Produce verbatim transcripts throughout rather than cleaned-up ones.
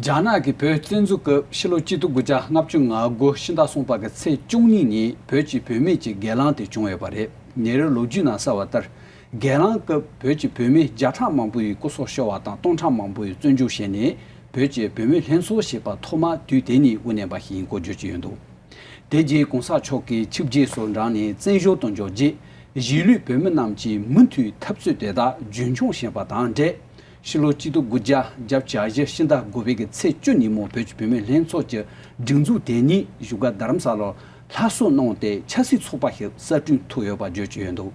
རྒྱ་ནག་གིས་བོད་བཙན་འཛུལ་སྐབས་ཕྱི་ལོ་གཅིག་སྟོང་དགུ་བརྒྱ་ལྔ་བཅུ་ང་དགུ་ཕྱི་ཟླ་གསུམ་པ་གི་ཚེས་བཅུ་གཉིས་ཉིན་བོད་ཀྱི་བུད་མེད་ཀྱི་སྒེར་ལངས་དེ་བྱུང་ཡོད་པ་རེད། ཉེ་རབས་ལོ་རྒྱུས་ནང་གསལ་བ་ལྟར། སྒེར་ལངས་སྐབས་བོད་ཀྱི་བུད་མེད་བརྒྱ་ཕྲག་མང་པོ་ཡི་སྐུ་སྲོག་ཤོར་བ་དང་སྟོང་ཕྲག་མང་པོ་ཡི་བཙོན་འཇུག་བྱས་ནས་བོད་ཀྱི་བུད་མེད་ལྷན་ཚོགས་ཞེས་པ་ཐོག་མ་དུས་དེ་ནས་དབུ་བརྙེས་པ་ཞིག་ཡིན་སྐོར་བརྗོད་ཀྱི་ཡོད་འདུག་དེ་རྗེས་གོང་ས་མཆོག་གིས་ཆིབས་རྗེས་སུ་འབྲངས་ནས་བཙན་བྱོལ་དུ་འབྱོར་རྗེས་གཞིས་ལུས་བོད་མི་རྣམས་ཀྱིས་མུ་མཐུད་འཐབ་རྩོད་དེ་དག་རྒྱུན་འཁྱོངས་བཞིན་པ་དང་འབྲེལ། ཕྱི་ལོ་གཅིག་སྟོང་དགུ་བརྒྱ་བརྒྱད་ཅུ་གྱ་བཞི་ཕྱི་ཟླ་དགུ་པའི་གི་ཚེས་བཅུ་ཉིན་མོ་བོད་ཀྱི་བུད་མེད་ལྷན་ཚོགས་ཀྱི་སྒྲིག་འཛུགས་དེ་ཉིད་བཞུགས་སྒར་རྡ་རམ་ས་ལར་སླར་གསོ་གནང་སྟེ་ཆབ་སྲིད་ཚོགས་པ་ཞིག་གསར་སྐྲུན་ཐུབ་ཡོད་པ་བརྗོད་ཀྱི་ཡོད་འདུག་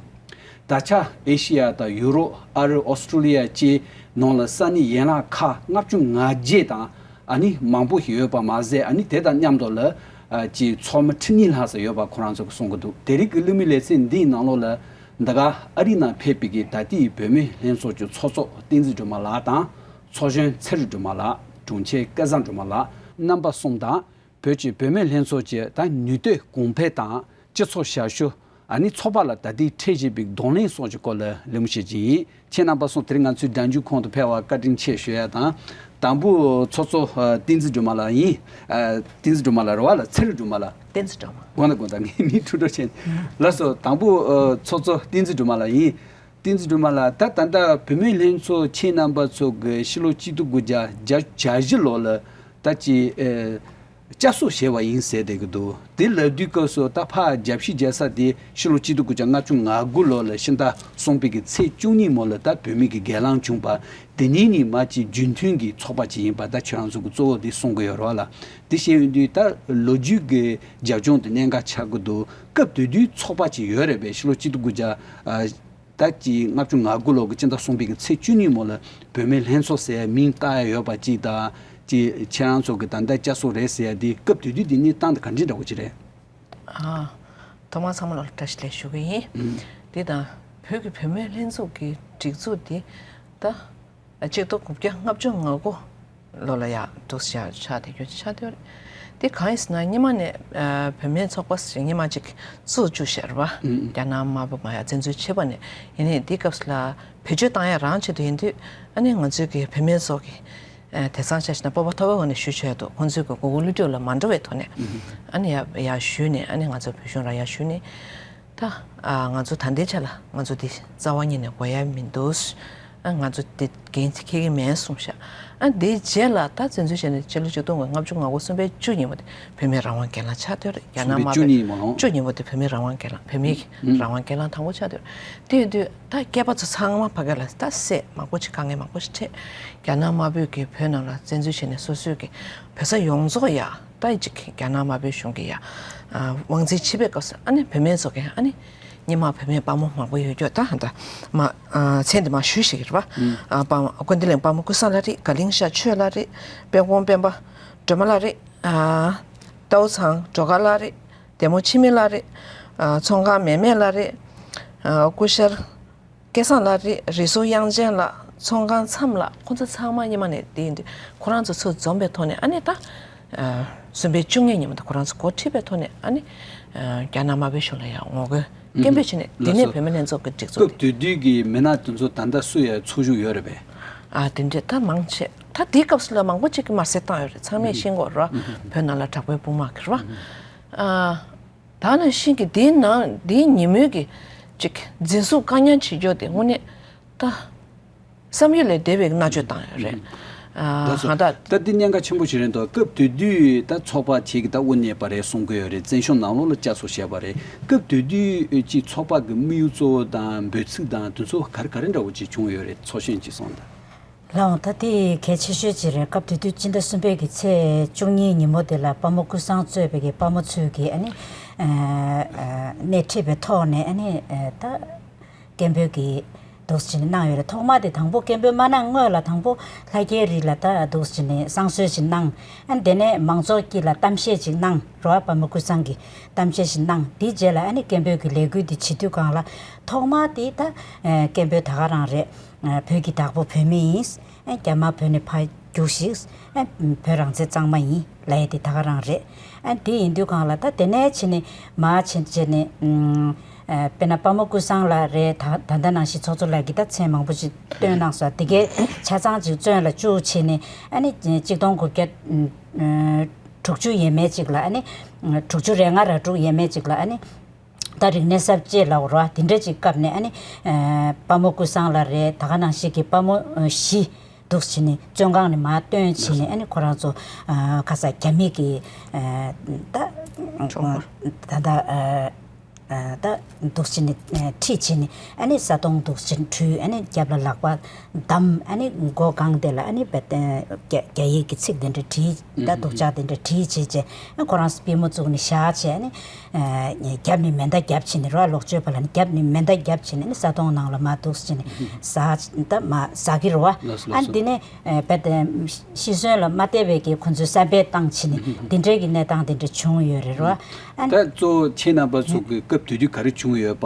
ད་ཆ་ཨེ་ཤེ་ཡ་དང་ཡུ་རོབ། ཨ་རི། ཨོ་སི་ཀྲོ་ལི་ཡ་བཅས་ནང་ལ་ས་གནས་ཡན་ལག་ཁག་ལྔ་བཅུ་ང་བརྒྱད་དང་ཨ་ནི་མང་པོ་ཞིག་ཡོད་པ་མ་ཟད། ཨ་ནི་དེ་དང་མཉམ་དུ་ལ་ཨ་ཅིག་ཚོགས་མི་ཁྲི་གཉིས་ལྷག་ཙམ་ཡོད་པ་ཁོ་རང་ཚོ་གིས་གསུང་གི་འདུག་དེ་རིང་གི་གླེང་མོལ་ལེ་ཚན་འདིའི་ནང་ལོགས་ལ་འདི་ག་ཨ་རི་ནང་ཕེབས་པའི་གི་ད་ལྟའི་བུད་མེད་ལྷན་ཚོགས་ཀྱི་ཚོགས་གཙོ་བསྟན་འཛིན་སྒྲོལ་མ་ལགས་དང་། ཚོགས་གཞོན་ཚེ་རིང་སྒྲོལ་མ་ལགས། དྲུང་ཆེ་སྐལ་བཟང་སྒྲོལ་མ་ལགས། རྣམ་པ་གསུམ་དང་། བོད་ཀྱི་བུད་མེད་ལྷན་ཚོགས་ཀྱི་ད་ནུས་སྟོབས་གོང་འཕེལ་དང་། སྤྱི་ཚོགས་ཞབས་ཞུ། ཨ་ནི་ཚོགས་པ་ལ་ད་ལྟའི་འཕྲད་བཞིན་པའི་གདོང་ལེན་སོགས་ཀྱི་སྐོར་ལ་གླེང་མོལ་བྱེད་ཀྱི་ཡིན། ཁྱེད་རྣམ་པ་གསུམ་དེ་རིང་ང་ཚོའི་སྒྲ་འཇུག་ཁང་དུ་ཕེབས་པར་བཀའ་དྲིན་ཆེ་ཞུ་ཡ་དང་། དང་པོ་ཚོགས་གཙོ་ཨ་བསྟན་འཛིན་སྒྲོལ་མ་ལགས་ཡིན། ཨ་བསྟན་འཛིན་སྒྲོལ་མ་ལགས་རེད་བ་ལ། ཚེ་རིང་སྒྲོལ་མ་ལགས། བསྟན་འཛིན་སྒྲོལ་མ། དགོངས་དག་དགོངས་དག་ངའི་མིང་འཁྲུལ་འགྲོ་བྱས་ནས། ལགས་སོ། དང་པོ་ཨ་ཚོགས་གཙོ་བསྟན་འཛིན་སྒྲོལ་མ་ལགས་ཡིན། བསྟན་འཛིན་སྒྲོལ་མ་ལགས། ད་ད་ལྟ་བུད་མེད་ལྷན་ཚོགས་ཁྱེད་རྣམ་པ་ཚོ་གི་ཕྱི་ལོ་གཅིག་སྟོང་དགུ་བརྒྱ་བརྒྱད་ཅུ་གྱ་བཞི་ལོ་ལ་ད་ཅི་ཨེ་བསྐྱར་གསོ་བྱས་པ་ཡིན་ཟེར་བསྡད་ཀྱི་འདུག་དེ་ལབ་དུས་སྐབས་སུ་ད་ཕར་རྒྱབ་བཤིག་རྒྱག་ས་དེ་ཕྱི་ལོ་གཅིག་སྟོང་དགུ་བརྒྱ་ལྔ་བཅུ་ང་དགུ་ལོ་ལ་ཕྱི་ཟླ་གསུམ་པའི་གི་ཚེས་བཅུ་གཉིས་མོ་ལ་ད་བུད་མེད་ཀྱི་སྒེར་ལངས་བྱུང་བ། དེ་ཉིད་ནི་མ་ཅིག་རྒྱུན་མཐུན་གྱི་ཚོགས་པ་ཅིག་ཡིན་པ་ད་ཁྱེད་རང་ཚོ་གི་གཙོ་བོ་དེ་གསུང་གི་ཡོད་རེད་བ་ལ། དེ་བཤད་ཡོང་དུས་ད་ལོ་རྒྱུས་ཀྱི་རྒྱབ་ལྗོངས་དེ་གནད་འགག་ཆགས་ཀྱི་འདུག་སྐབས་དེ་དུས་ཚོགས་པ་ཅིག་ཡོད་རེད་པས། ཕྱི་ལོ་གཅིག་སྟོང་དགུ་བརྒྱ་ཨ། ད་ཅི་ལྔ་བཅུ་ང་དགུ་ལོ་གི་སྤྱི་ཟླ་གསུམ་པའི་གི་ཚེས་བཅུ་གཉིས་མོ་ལ་བུད་མེད་ལྷན་ཚོགས་ཟེར་མིང་བཏགས་ཡ་ཡོད་པ་ཅིག་དང་། ཅི་ཁྱེད་རང་ཚོ་གི་ད་ལྟ་བསྐྱར་གསོ་རེད་ཟེར་ཡ་དེ་སྐབས་དེ་དུས་དེ་ནི་སྟངས་དེ་ག་འདྲ་འདྲ་བོ་ཅིག་རེད། ཨ། ཐོག་མར་ཚང་མ་ལ་བཀྲ་ཤིས་བདེ་ལེགས་ཞུ་གི་ཡིན། ཨུམ། དེ་དང་བོད་ཀྱི་བུད་མེད་ལྷན་ཚོགས་ཀྱི་སྒྲིག་འཛུགས་དེ་ད་གཅིག་སྟོང་དགུ་བརྒྱ་ལྔ་བཅུ་ང་དགུ་ལོ་ལ་ཡར་འདུག་ཤག་ཆགས་བསྡད་རྒྱུ་ཆགས་བསྡད་ཡོད་རེད། དེ་གང་ཡིན་ཟེར་ན་སྔོན་མ་ནས་ཨ་བུད་མེད་ཚོགས་པ་ཞིག་སྔོན་མ་ཅིག་བཙུགས་བཅུག་བཞག་རེད་པ། ཨུམ། རྒྱ་ནག་དམར་པོ་མར་ཡར་བཙན་འཛུལ་བྱས་པ་ནས། ཡིན་ནའི་དེའི་སྐབས་སུ་ལ་བེད་སྤྱོད་བཏང་ཡ་རང་ཆེད་དུ་ཡིན་དུས། ཨ་ནི་ང་ཚོའི་གི་བུད་མེད་ཚོ་གི་ཨ་དེང་སང་ཆ་བཞག་ན་སྤོབས་པ་མཐོ་བའི་ངང་ནས་ཞུ་ཆོག་ཡ་འདུག་ཁོང་ཚོའི་གི་དགོས་མཁོ་བསླུ་བྲིད་ལ་མ་འགྲོ་བའི་ཐོག་ནས། ཨུམ། ཨ་ནི་ཡར་ཡར་ཞུས་ནས། ཨ་ནི་ང་ཚོ་བོད་གཞུང་རང་ཡར་ཞུས་ནས། ད་ཨ་ང་ཚོ་ད་ལྟའི་ཆ་ལ་ང་ཚོ་འདི་རྩ་བ་ཉིད་ནས་དགོས་ཡ་མི་འདུག་ཨ་ང་ཚོ་འདི་འགན་འཁྱེར་གྱི་མེད་གསུངས་ཤག་ཨ་འདིའི་རྗེས་ལ་ད་བཙན་འཛུལ་བྱས་ནས་ཕྱི་ལོ་ཆིག་སྟོང་ལྔ་བཅུ་ང་དགུ་གསུམ་པའི་བཅུ་ཉིན་མོ་དེ་བུད་མེད་རང་དབང་སྒེར་ལངས་ཆགས་བསྡད་ཡོད་རེད། རྒྱ་ནག་དམར་པོས། བཅུ་ཉིན་མོ་ལོ། བཅུ་ཉིན་མོ་དེ་བུད་མེད་རང་དབང་སྒེར་ལངས། བུད་མེད་ཀྱི་ཨུམ། རང་དབང་སྒེར་ལངས་དང་པོ་ཆགས་བསྡད་ཡོད་རེད། དེ་ཡིན་དུས་ད་སྐྱེས་པ་ཚོ་ཚང་མ་ཕ་གི་ལ་ད་སྲས་མང་པོ་ཅིག་དཀའ་ངལ་མང་པོ་ཞིག་འཕྲད། རྒྱ་ནག་དམར་པོས་ཀྱི་བོད་ནང་ལ་བཙན་འཛུལ་བྱས་ནས་སོ་སོའི་གི་བོད་ས་ཡོངས་རྫོགས་ཡ། ད་ཅིག་རྒྱ་ནག་དམར་པོའི་གཞུང་གི་ཡ་ཨ་དབང་འཛིན་བྱེད་པའི་སྐབས་སུ། ཨ་ནི་བུད་མེད་ཚོ་གི་ཨ་ནི་སྔོན་མ་བུད་མེད་དཔའ་མོ་མང་པོ་ཡོད་རྒྱུ་ད་ད་མ་ཨ་མཚན་དེ་མ་ཞུས་ཤིག་རེད་པ། ཨུམ། ཨ་དཔའ་མོ་ཀུན་བདེ་གླིང་དཔའ་མོ་ཀུན་བཟང་ལགས་རེད། དགའ་གླིང་ཤར་ཆོས་ལགས་རེད། དཔལ་སྤུངས་སྤེན་པ་སྒྲོལ་མ་ལགས་རེད། ཨ་རྟའུ་ཚང་སྒྲོལ་དཀར་ལགས་རེད། བདེ་མོ་འཆི་མེད་ལགས་རེད། ཨ་ཚོང་ཁང་མེ་མེ་ལགས་རེད། ཨ་སྐུ་ཞབས་སྐལ་བཟང་ལགས་རེད། རི་སུ་དབྱངས་ཅན་ལགས། ཚོང་ཁང་མཚམས་ལགས། ཁོང་ཚོ་ཚང་མ་སྔོན་མ་ནས་དེ་ཡིན་དུས་ཁོ་རང་ཚོ་ཚུར་འཛོམས་པའི་ཐོག་ནས། ཨ་ནི་ད་ཨ་གསུམ་པའི་བཅུ་གཉིས་ཉིན་མོ་དེ་ཁོ་རང་ཚོ་འགོ་ཁྲིད་པའི་ཐོག་ནས། ཨ་ནི་ཨ་རྒྱ་ནག་དམར་པོའི་གཞུང་ལ་ཡང་ངོ་རྒོལ་སྐད་འབོད་བྱས་ནས། ཨུམ། དེ་ནས་ལགས་སོ། བུད་མེད་ལྷན་ཚོགས་ཀྱི་སྒྲིག་འཛུགས་སྐབས་དེ། དེ་དུས་ཀྱི་མི་སྣ་དེ་ཚོ་ད་ལྟ་སུ་ཡང་ཚོགས་བཞུགས་ཡོད་རེད་པས། ཨ་དེ་འདྲས་ད་མང་ཆེ། ད་དེའི་སྐབས་སུ་ལ་མང་པོ་ཅིག་གིས་དམར་གསོད་བཏང་ཡོད་རེད། ཚང་མས་ཤེས་ཀྱི་ཡོད་རེད་པ། ཨུམ། བོད་ནང་ལ་དྲག་པོའི་དཔུང་དམག་གིས་རེད་པ། ཨུམ། ཨ། ད་ནང་བཞིན་གྱི་དེའི་ནང་དེའི་ཉིན་མོའི་གི་ཅིག་འཛིན་བཟུང་བཀག་ཉར་བྱེད་རྒྱུ་དེ་དངོས་གནས་ད་བསམ་ཡུལ་ལས་འདས་པའི་མནར་གཅོད་བཏང་ཡོད་རེད། ཨ་ལགས་སོ། ཧ་ད། ད་འདི་གནད་འགག་ཆེན་པོ་ཞིག་རེད་འདུག་སྐབས་དེ་དུས་ད་ཚོགས་པ་ཁྱེད་ཀྱིས་ད་དབུ་བརྙེས་པ་རེད་གསུང་གི་ཡོད་རེད། བཙན་བྱོལ་ནང་ལོགས་ལ་བསྐྱར་གསོ་བྱས་པ་རེད། སྐབས་དེ་དུས་ཀྱི་ཚོགས་པ་གི་དམིགས་ཡུལ་གཙོ་བོ་དང་འབོད་ཚིག་དང་དེ་ཚོ་ག་རེ་ག་རེ་འདྲ་བོ་ཅིག་བྱུང་ཡོད་རེད། ཚོགས་གཞོན་གྱིས་གསུངས་དང་། ལགས་འོང་། ད་དེ་གལ་ཆེ་ཤོས་ཅིག་རེད། སྐབས་དེ་དུས་སྤྱི་ཟླ་གསུམ་པའི་གི་ཚེས་བཅུ་གཉིས་ཉིན་མོ་དེ་ལ་དཔའ་མོ་ཀུན་བཟང་གཙོས་པའི་གི་དཔའ་མོ་ཚོས་གི་ཨ་ནི་ཨ་ཨ་སྣེ་ཁྲིད་པའི་ཐོག་ནས་ཨ་ནི་ཨ་ད་སྐད་འབོད་གི་འདུག་སེ་བྱས་ནས་གནང་ཡོད་རེད། ཐོག་མ་དེ་དང་པོ་སྐད་འབོད་མ་གནང་སྔོན་ལ་དང་པོ་ལྷ་རྒྱལ་རི་ལ་ད་འདུག་སེ་བྱས་ནས་བསང་གསོལ་ཅིག་གནང་། ཨ་ནི་དེ་ནས་མང་ཚོགས་དཀྱིལ་ལ་གཏམ་བཤད་ཅིག་གནང་རེད་པ། དཔའ་མོ་ཀུན་བཟང་གིས་གཏམ་བཤད་ཅིག་གནང་། དེའི་རྗེས་ལ་ཨ་ནི་སྐད་འབོད་གི་ལས་འགུལ་དེ་བྱེད་དུས་སྒང་ལ་ཐོག་མ་དེ་ད་ཨ་སྐད་འབོད་ད་ག་རང་རེད། ཨ་བོད་ཀྱི་བདག་པོ་བོད་མི་ཡིན། ཨ་རྒྱ་དམར་བོད་ནས་ཕར་རྒྱུགས་ཤིག་ཨ་བོད་རང་བཙན་གཙང་མ་ཡིན་ལབ་ཡས་དེ་ད་ག་རང་རེད། ཨ་དེ་ཡིན་དུས་སྒང་ལ་ད་དེ་ནས་ཕྱིན་ནས་མར་ཕྱིན་བྱས་ནས་ཨུམ་ དཔེར་ན་དཔའ་མོ་ཀུན་བཟང་ལགས་རེད། ད་ད་ལྟ་ནང་བཞིན་ཚོགས་གཙོ་ལགས་ཀྱིས་ད་མཚན་མང་པོ་ཞིག་བཏོན་གནང་སོང་། དེ་གའི་ཆ་ཚང་ཅིག་བཙོན་ལ་བཅུག་བྱས་ནས་ཨ་ནི་གཅིག་སྟོང་དགུ་བརྒྱ་དྲུག་ཅུ་ཡས་མས་ཅིག་ལ་ཨ་ནི་དྲུག་ཅུ་རེ་ལྔ་རེ་དྲུག་ཡས་མས་ཅིག་ལ་ཨ་ནི་ད་རིག་གནས་གསར་བརྗེ་ལབ་དགོས་རེད་བ། དེ་འདྲ་ཅིག་བཀབ་ནས་ཨ་ནི་དཔའ་མོ་ཀུན་བཟང་ལགས་རེད། ད་ག་ནང་བཞིན་གྱི་དཔའ་མོ་བཞི་འདུག་བྱས་ནས་བཙོན་ཁང་ནས་མར་བཏོན་བྱས་ནས་ཨ་ནི་ཁོ་རང་ཚོ་ཁ་ས་རྒྱ་མི་གི་ད་ད་ད་འདུག་བྱས་ནས་ཁྲིད་བྱས་ནས་ཨ་ནི་ས་དོང་འདུག་བྱས་ནས་བྲུས། ཨ་ནི་རྒྱབ་ལ་ལག་པ་བསྡམས། ཨ་ནི་མགོ་གང་དེ་ལ་ཨ་ནི་རྒྱ་ཡིག་གི་ཚིག་དེ་འདྲ་བྲིས། ད་སྡུག་ཅག་དེ་འདྲ་བྲིས་བྱས་བྱས་ཨ་ཁོ་རང་ཚོ་པུས་མོ་བཙུགས་ནས་བཞག་བྱས་ཨ་ནི། རྒྱབ་ནས་མེ་མདའ་བརྒྱབ་བྱས་ནས་རོ། ལོག་སྤྱོད་པ་ལ་ནི་རྒྱབ་ནས་མེ་མདའ་བརྒྱབ་བྱས་ནས་ནི་ས་དོང་ནང་ལ་མར་འདུག་བྱས་ནས་ཟ་ད་མར་ཟ་གི་རོ། ལགས་སོ། ཨ་ལགས་སོ། འདི་ནས་བད་ཤི་གསོན་ལ་མ་བལྟས་པའི་གི་ཁོ་ཚོའི་བསམ་པའི་བཏང་བྱས་ནས་འདི་འདྲའི་གི་གནས་སྟངས་འདི་འདྲ་བྱུང་ཡོད་རེད་རོ། ཨ་ད་གཙོ་བོ་ཁྱེད་རྣམ་པ་ཚོ་གི་སྐབས་དེ་དུས་ག་རེ་བྱུང་ཡོད་པ།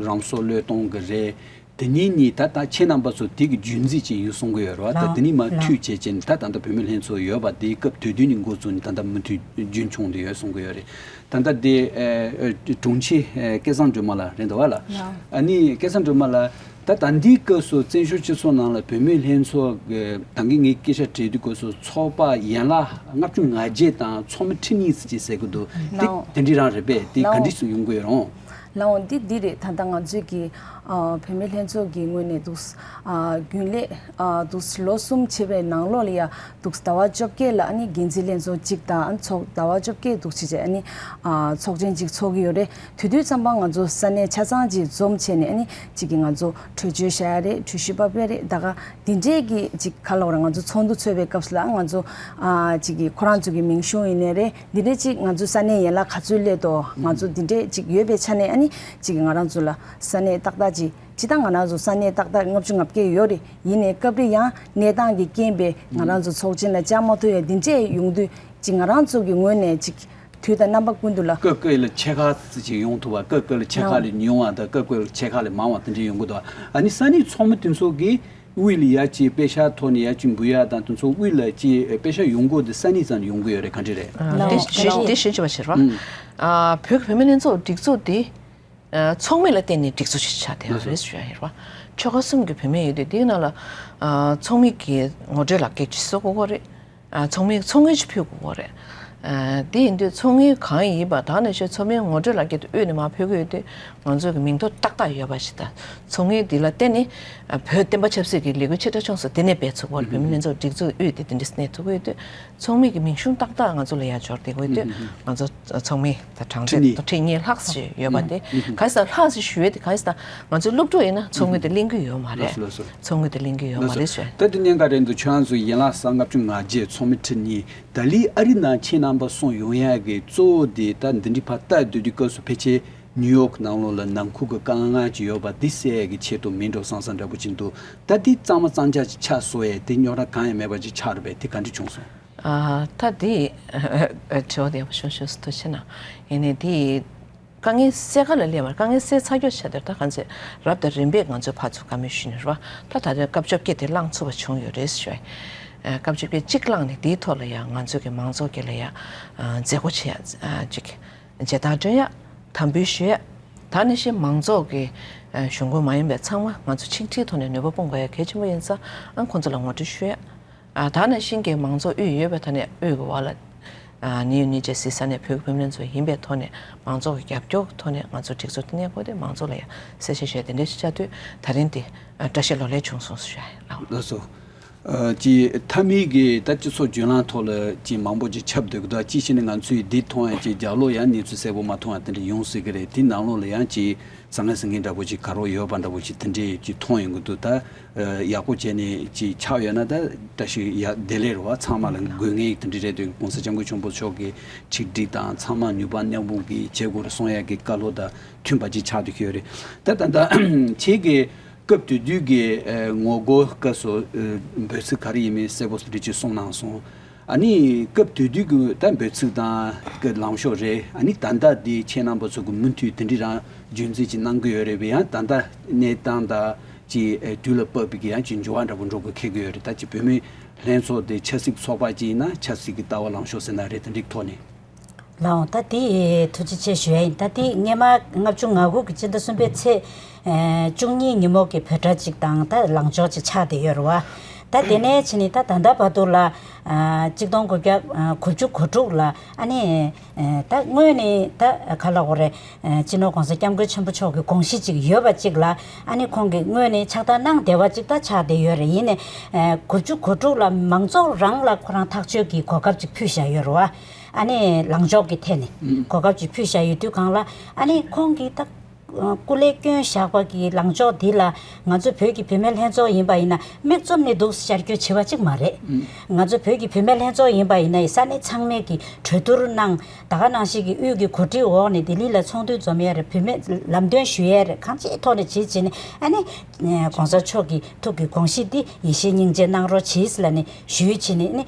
རང་སྲོག་བློས་གཏོང་གི་རེད། དེ་ཉིད་ནི་ད་ལྟ་ཁྱེད་རྣམ་པ་ཚོ་དེ་གི་རྒྱུན་འཛིན་བྱས་ཡོད་གསུང་གི་ཡོད་རེད་བ། ད་ལགས་དེ་ནི་མ་ལགས། མཐུད་བྱས་བྱས་ནས་ད་ད་ལྟ་བུད་མེད་ལྷན་ཚོགས་ཡོད་པ་དེའི་སྐབས་དེ་དུས་ནས་འགོ་བཙུགས་ནས་ད་ལྟ་མུ་མཐུད་རྒྱུན་འཁྱོངས་བསྡད་ཡོད་གསུང་གི་ཡོད་རེད། ད་ལྟ་དེ་ཨ་ཨ་དྲུང་ཆེ་ཨ་སྐལ་བཟང་སྒྲོལ་མ་ལགས་རེད་འདུག་བ་ལགས། ལགས། ཨ་ནི་སྐལ་བཟང་སྒྲོལ་མ་ལགས། ད་ད་འདིའི་སྐབས་སུ་བཙན་བྱོལ་སྤྱི་ཚོགས་ནང་ལ་བུད་མེད་ལྷན་ཚོགས་ཀྱི་ད་གིན་ངས་སྐད་ཆ་དྲིས་དུས་སྐབས་སུ་ཚོགས་པ་ཡན་ལག་ལྔ་བཅུ་ང་བརྒྱད་དང་ཚོགས་མི་ཁྲི་གཉིས་ཙམ་ཅིག་ཟེར་གི་འདུག་དེ་ལགས། དེ་འདྲ་རང་རེད་པས། དེ་ག་ལགས། འདྲ་ཞིག་ཡོང་གི་ཡོད་རུང་། ལགས་འོང་། འདི་འདི་རེད། ད་ལྟ་ང་ཚོས་ཀྱི་ཨ་བུད་མེད་ལྷན་ཚོགས་ཀྱི་ངོས་ནས་འདུག་ཨ་རྒྱུན་ལས་ཨ་འདུག་ལོ་གསུམ་བྱས་པའི་ནང་ལོགས་ལ་ཡ་འདུག་ཟླ་བ་བཅོ་བརྒྱད་ལ་ཨ་ནི་འགན་འཛིན་ལྷན་ཚོགས་གཅིག་དང་ཨ་ཚོགས་ཟླ་བ་བཅོ་བརྒྱད་འདུག་བྱས་བྱས་ཨ་ནི་ཨ་ཚོགས་ཆེན་གཅིག་ཚོགས་ཀྱི་ཡོད་རེད། དེ་དུས་ཙམ་པ་ང་ཚོ་ས་གནས་ཆ་ཚང་གཅིག་འཛོམས་བྱས་ནས་ཨ་ནི་གཅིག་གི་ང་ཚོ་གྲོས་ཆོད་བཞག་ཡ་རེད། གྲོས་གཞི་ཕབ་ཡ་རེད། ད་ག་འདི་འདྲས་ཀྱི་གཅིག་ག་ལབ་ར་ང་ཚོ་ཚོགས་འདུ་ཚོགས་པའི་སྐབས་སུ་ལ་ང་ཚོ་ཨ་གཅིག་གི་ཁོ་རང་ཚོ་གི་མིང་གཞུང་ཡིན་ནའི་རེད། འདི་འདྲས་གཅིག་ང་ཚོ་ས་གནས་ཡན་ལག་ག་ཚོད་སླེབས་དོ་ང་ཚོ་འདི་འདྲས་གཅིག་ཡོད་པའི་ཆ་ནས་ཨ་ནི་གཅིག་ང་རང་ཚོ་ལ་ས་གནས་ཏག་ཏག་ཅིག་ཇི་ལྟར་ང་རང་ཚོ་ས་གནས་ཏག་ཏག་ལྔ་བཅུ་ང་བརྒྱད་ཡོད་རེད། ཡིན་ནའི་སྐབས་རེ་ཡང་གནས་སྟངས་ཀྱི་རྐྱེན་པས་ང་རང་ཚོ་ཚོགས་ཆེན་ལ་བཅར་མ་ཐུབ་ཡ་འདི་འདྲས་ཡོང་དུས་གཅིག་ང་རང་ཚོ་གི་ངོས་ནས་གཅིག་དུས་དང་རྣམ་པ་ཀུན་ཏུ་ལ། སྐབས་སྐབས་ལ་ཕྱེད་ཀ་ཙམ་ཅིག་ཡོང་ཐུབ་པ། སྐབས་སྐབས་ལ་ཕྱེད་ཀ་ལས་ཉུང་བ་དང་སྐབས་སྐབས་ལ་ཕྱེད་ཀ་ལས་མང་བ་དེ་འདྲས་ཡོང་གི་འདུག་ཨ་ནི་ས་གནས་ཚོགས་མི་དེ་ཚོ་གིས་དབུས་ལ་ཡ་གཅིག་པེ་ཤག་ཐོག་ནས་ཡ་གཅིག་འབུལ་ཡ་དང་དེ་ཚོ་དབུས་ལ་གཅིག་པེ་ཤག་ཡོང་སྒོ་དེ་ས་གནས་ཙམ་ཡོང་གི་ཡོད་རེད། ག་འདྲས་རེད། ལགས། དེ་ལགས། གཞི་དེ་གཞི་བྱས་པ་ཞིག་རེད་བ། ཨ་བོད་ཀྱི་བུད་མེད་ལྷན་ཚོགས་སྒྲིག་འཛུགས་དེ་ཨ་ཚོགས་མི་ལ་བརྟེན་ནས་སྒྲིག་འཛུགས་ཤིག་ཆགས་བསྡད་ཡོད་རེད་ཞུ་ཡ་ཡིན་རེད་བ། ཆོལ་ཁ་གསུམ་གྱི་བུད་མེད་ཡོད་དུས་དེའི་ནང་ལ་ཨ་ཚོགས་མི་གི་ངོ་སྤྲོད་ལག་འཁྱེར་ཅིག་བཟོ་དགོས་ཀྱི་རེད། ཨ་ཚོགས་མིའི་ཚོགས་དངུལ་ཅིག་ཕུལ་དགོས་ཀྱི་རེད། ཨ་དེ་ཡིན་དུས་ཚོགས་དངུལ་གང་ཡིན་པ་ད་ནས་ཤོད་ཚོགས་མིའི་ངོ་སྤྲོད་ལག་འཁྱེར་དེ་དབུས་ནས་མར་ཕུལ་གྱི་ཡོད་དུས་ང་ཚོ་གི་མིང་ཐོ་ཏག་ཏག་ཡོད་པ་ཞིག་དང་ཚོགས་དངུལ་འདི་ལ་བརྟེན་ནས་ཨ་བོད་བསྟན་པ་ཆབ་སྲིད་ཀྱི་ལས་འགུལ་ཆེ་ཕྲ་ཆུང་སོགས་དེ་ནས་སྤེལ་ཚུགས་པར་བོད་མི་ལྷན་ཚོགས་སྒྲིག་འཛུགས་དབུས་དེ་དེ་འདྲས་གནས་ཐུབ་ཀྱི་ཡོད་དུས་ཚོགས་མི་གི་མིང་གཞུང་ཏག་ཏག་ང་ཚོ་ལ་ཡར་འབྱོར་བསྡད་ཀྱི་ཡོད་དུས་ང་ཚོ་ཚོགས་མི་ད་གྲངས་ཁྲི་གཉིས། ཁྲི་གཉིས་ལྷག་ཞིག་ཡོད་པ་དེ་གང་ཡིན་ཟེར་ན་ལྷག་ཞིག་ཞུ་ཡས་དེ་གང་ཡིན་ཟེར་ན་ང་ཚོའི་སློབ་ཕྲུག་ཡིན་ན་ཚོགས་དངུལ་དེ་ལེན་གྱི་ཡོད་མ་རེད། ལགས་སོ་ལགས་སོ། ཚོགས་དངུལ་དེ་ལེན་གྱི་ཡོད་མ་རེད་ཞུ། ད་དེ་གནད་འགག་རེད་འདུག་ཁྱོད་རང་ཚོ་ཡན་ལག་ས་ལྔ་བཅུ་ང་བརྒྱད་ཚོགས་མི་ཁྲི་གཉིས། ད་ལི་ཨ་རི་ནང་ཁྱེད་རྣམ་པ་སོང་ཡོང་ཡག་གི་གཙོ་བོ་དེ་ད་འདི་འདྲའི་ཕར་ལྟ་སྡོད་དུས་སྐབས་སུ་ཕལ་ཆེར་ནིའུ་ཡོག་ནང་ལོགས་ལ་ནང་ཁུལ་གྱི་དཀའ་ངལ་ཅིག་ཡོད་པ་འདི་སེལ་ཡག་གི་ཆེད་དུ་མིན་འགྲོ་བསམ་བསམ་འདྲ་པོ་ཅིག་འདུག་ད་འདི་གཙང་མ་གཙང་རྐྱང་ཅིག་ཆགས་སོང་ཡས་དེ་རྙོག་དྲ་གང་ཡང་མེད་པ་ཅིག་ཆགས་རེད་པས། དེ་ག་འདྲ་བྱུང་སོང་། ཨ་ད་དེ་དྲི་བ་དེ་ཡག་པོ་ཞུ་ཞུ་སུ་ཐུགས་ཆེ་གནང་། ཡིན་ནའི་དེ་དཀའ་ངལ་སེལ་ག་ལ་སླེབས་མ་རེད། དཀའ་ངལ་སེལ་ཚར་རྒྱུ་བྱས་དེར་ད་གང་ཚེ་རབ་དང་རིམ་པས་ང་ཚོས་ཕར་ཚུར་བཀའ་མོལ་ཞུས་ནས་རེད་བ། ད་ད་ལྟ་སྐབས་བཅོ་བརྒྱད་དེ་བླངས་ཚུགས་པ་བྱུང་ཡོད་རེད་ཞུ། ཨ་སྐབས་བཅོ་བརྒྱད་གཅིག་བླངས་ནས་དེའི་ཐོག་ལ་ཡང་ང་ཚོ་གི་མང་ཚོགས་ཀྱི་ལ་ཡང་མཛད་སྒོ་བྱེད་ཡ་ཅིག་མཇལ་དར་སྒྲོན་ཡ་དམ་འབུལ་ཞུ་ཡ། ད་ནི་ཤི་མང་ཚོགས་ཀྱི་གཞུང་གོ་མ་ཡིན་པའི་ཚང་མ་ང་ཚོ་ཆིག་སྒྲིལ་ཐོག་ནས་ནུས་པ་སྤུངས་དགོས་ཡ་གལ་ཆེན་པོ་ཡིན་ཙང་ཨ་ཁོང་ཚོ་ལ་ངོ་སྤྲོད་ཞུ་ཡ། ཨ་ད་ནང་བཞིན་གྱི་མང་ཚོགས་དབུས་ཡོད་པའི་ཐོག་ནས་དབུས་ཀྱི་བར་ལ་ཨ་ནིའུ་ནིའུ་ཇར་སི་ས་གནས་བོད་ཀྱི་བུད་མེད་ཚོ་ཡིན་པའི་ཐོག་ནས་མང་ཚོགས་ཀྱི་རྒྱབ་སྐྱོར་གྱི་ཐོག་ནས་ང་ཚོ་སྒྲིག་འཛུགས་དེ་གནས་སྐོར་དེ་མང་ཚོགས་ལ་ཡང་གསལ་བཤད་ཞུས་དེ་འདྲ་ཞིག་བྱ་དུས་ད་རིང་དེ་ཨ་བཀྲ་ཤིས་ལོ་ལེགས་བྱུང་སོང་ཞུ་ཡ་ཡིན། ལགས་སོ། ཨ་ཅི་མཐའ་མའི་གི་ད་སྤྱི་ཚོགས་བརྒྱུད་ལམ་ཐོག་ལ་ཅི་མང་པོ་ཅིག་ཁྱབ་སྡོད་གི་འདུག་ཅི་ཞིག་ནི་ང་ཚོས་འདི་མཐོང་ཡ་ཅི་རྒྱབ་ལོགས་ཡང་གནས་ཚུལ་གསལ་པོ་མ་མཐོང་ཡ་དེ་འདྲ་ཡོང་སྲིད་གི་རེད། དེ་ནང་ལོགས་ལ་ཡང་ཅི། བཟང་ངན་ཟེར་མཁན་འདྲ་པོ་ཅིག་ག་རོ་ཡོད་པ་འདྲ་པོ་ཅིག་དེ་འདྲས་ཅིག་མཐོང་ཡོང་གི་འདུག་ད་ཡག་པོ་བྱས་ནས་ཅིག་ཆགས་ཡོད་ན་ད་བཀྲ་ཤིས་ཡ་བདེ་ལེགས་རེད་བ། ཚང་མ་ལ་དགོས་ངེས་དེ་འདྲས་རེད་འདུག་གོང་ས་སྐྱབས་མགོན་ཆེན་པོ་མཆོག་གི་ཆིག་སྒྲིལ་དང་ཚང་མ་ནུས་པ་མཉམ་སྤུངས་ཀྱི་བྱེད་དགོས་རེད་གསུང་ཡ་གི་བཀའ་སློབ་དང་མཐུན་པ་ཅིག་ཆགས་བསྡད་ཀྱི་ཡོད་རེད། ད་ད་ད་ཁྱེད་ཀྱི་སྐབས་དེ་དུས་ཀྱི་ངོ་རྒོལ་སྐབས་སུ་འབོད་ཚིག་ག་རེ་ཡིན་མིན་གསལ་པོ་སུ་འདྲ་ཅིག་གསུངས་གནང་སོང་། ཨ་ནི་སྐབས་དེ་དུས་ཀྱི་ད་འབོད་ཚིག་དང་གི་ལངས་ཕྱོགས་རེད། ཨ་ནི་ད་ལྟ་འདི་ཁྱེད་རྣམ་པ་ཚོ་གི་མུ་མཐུད་དེ་འདྲི་རང་རྒྱུན་འཛིན་ཅིག་གནང་གི་ཡོད་རེད་པས། ཡང་ད་ལྟ་གནས་སྟངས་དང་ཅིག་དུས་ལ་བབས་པའི་གི་ཡང་ཅིག་འགྱུར་བ་འདྲ་པོ་འགྲོ་དགོས་འཁེལ་གི་ཡོད་རེད། ད་ཅིག་བུད་མེད་ལྷན་ཚོགས་དེ་ཆབ་སྲིད་ཚོགས་པ་ཅིག་ཡིན་ན་ཆབ་སྲིད་ཀྱི་ལྟ་བ་ལངས་ཕྱོགས་ཟེར་ན་རེད། དེ་འདྲའི་ཐོག་ནས། ལའང་ད་དེ་ཐུགས་རྗེ་ཆེ་ཞུ་ཡ་ཡིན། ད་དེ་སྔས་མ་ལྔ་བཅུ་ང་དགུ་གི་སྤྱི་ཟླ་གསུམ་པའི་ཚེས་ཨེ་བཅུ་གཉིས་ཉིན་མོ་གི་བོད་སྒྲ་ཅིག་དང་ད་ལངས་ཕྱོགས་ཅིག་ཆགས་བསྡད་ཡོད་རེད་བ། ད་དེ་ནས་ཕྱིན་ནས་ད་ད་ལྟ་བར་དུ་ལ་ཨ་གཅིག་སྟོང་དགུ་བརྒྱ་ཨ་དགུ་བཅུ་གོ་དྲུག་ལ་ཨ་ནི་ཨེ་ད་དངོས་ནས་ད་ག་ལབ་དགོས་རེད། ཨེ་སྤྱི་ནོར་༸གོང་ས་༸སྐྱབས་མགོན་ཆེན་པོ་མཆོག་གི་དགོངས་གཞི་ཅིག་ཡོད་པ་ཅིག་ལ་ཨ་ནི་ཁོང་གིས་དངོས་ནས་ཕྱག་བསྟར་གནང་བསྡད་པ་ཅིག་ད་ཆགས་བསྡད་ཡོད་རེད། ཡིན་ནའི་ཨེ་དགུ་བཅུ་གོ་དྲུག་ལ་མང་ཚོགས་རང་ལ་ཁོ་རང་ཐག་གཅོད་ཀྱི་གོ་སྐབས་ཅིག་ཕུལ་བཞག་ཡོད་རེད་བ། ཨ་ནི་ལངས་ཕྱོགས་ཀྱི་ཐད་ནས་གོ་སྐབས་ཅིག་ཕུལ་བཞག་ཡོད་དུས་སྒང་ལ་ཨ་ནི་ཁོང་གིས་ད་སྐུ་ལས་བསྐྱོན་བཞག་པ་གི་ལངས་ཕྱོགས་འདི་ལ་ང་ཚོ་བོད་ཀྱི་བུད་མེད་ལྷན་ཚོགས་ཡིན་པ་ཡིན་ན་མིག་བཙུམ་ནས་འདུག་ཤར་སྐྱོད་བྱེད་པ་གཅིག་མ་རེད། ང་ཚོ་བོད་ཀྱི་བུད་མེད་ལྷན་ཚོགས་ཡིན་པ་ཡིན་ན་ས་གནས་ཚང་མས་ཀྱི་གྲོས་བསྡུར་གནང་། ད་ག་ནང་བཞིན་གྱི་དབུས་ཀྱི་གོ་སྒྲིག་འོག་ནས་ལྡི་ལི་ལ་ཚོགས་འདུ་འཛོམས་ཡས་རེད། བུད་མེད་ལམ་སྟོན་ཞུ་ཡས་རེད། གང་ཅིའི་ཐོག་ནས་བྱེད་བྱེད་ནས་ཨ་ནི་༸གོང་ས་མཆོག་གི་ཐུགས་ཀྱི་དགོངས་གཞི་འདི་ཡིད་ཆེས་སྙིང་རྗེ་གནང་རོགས་གྱིས་ལབ་ནས་ཞུས་བྱས་ནས་ཨ་ནི་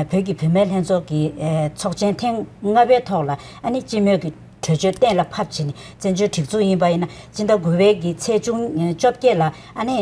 བོད་ཀྱི་བུད་མེད་ལྷན་ཚོགས་ཀྱི་ཚོགས་ཆེན་ཐེངས་ལྔ་པའི་ཐོག་ལ་ཨ་ནི་སྤྱི་མོས་ཀྱི་གྲོས་ཆོད་གཏན་ལ་ཕབ་བྱས་ནས་བཙན་བྱོལ་སྒྲིག་འཛུགས་ཡིན་པ་ཡིན་ན་སྤྱི་ཟླ་དགུ་པའི་གི་ཚེས་བཅུ་བཅོ་བརྒྱད་ལ་ཨ་ནི་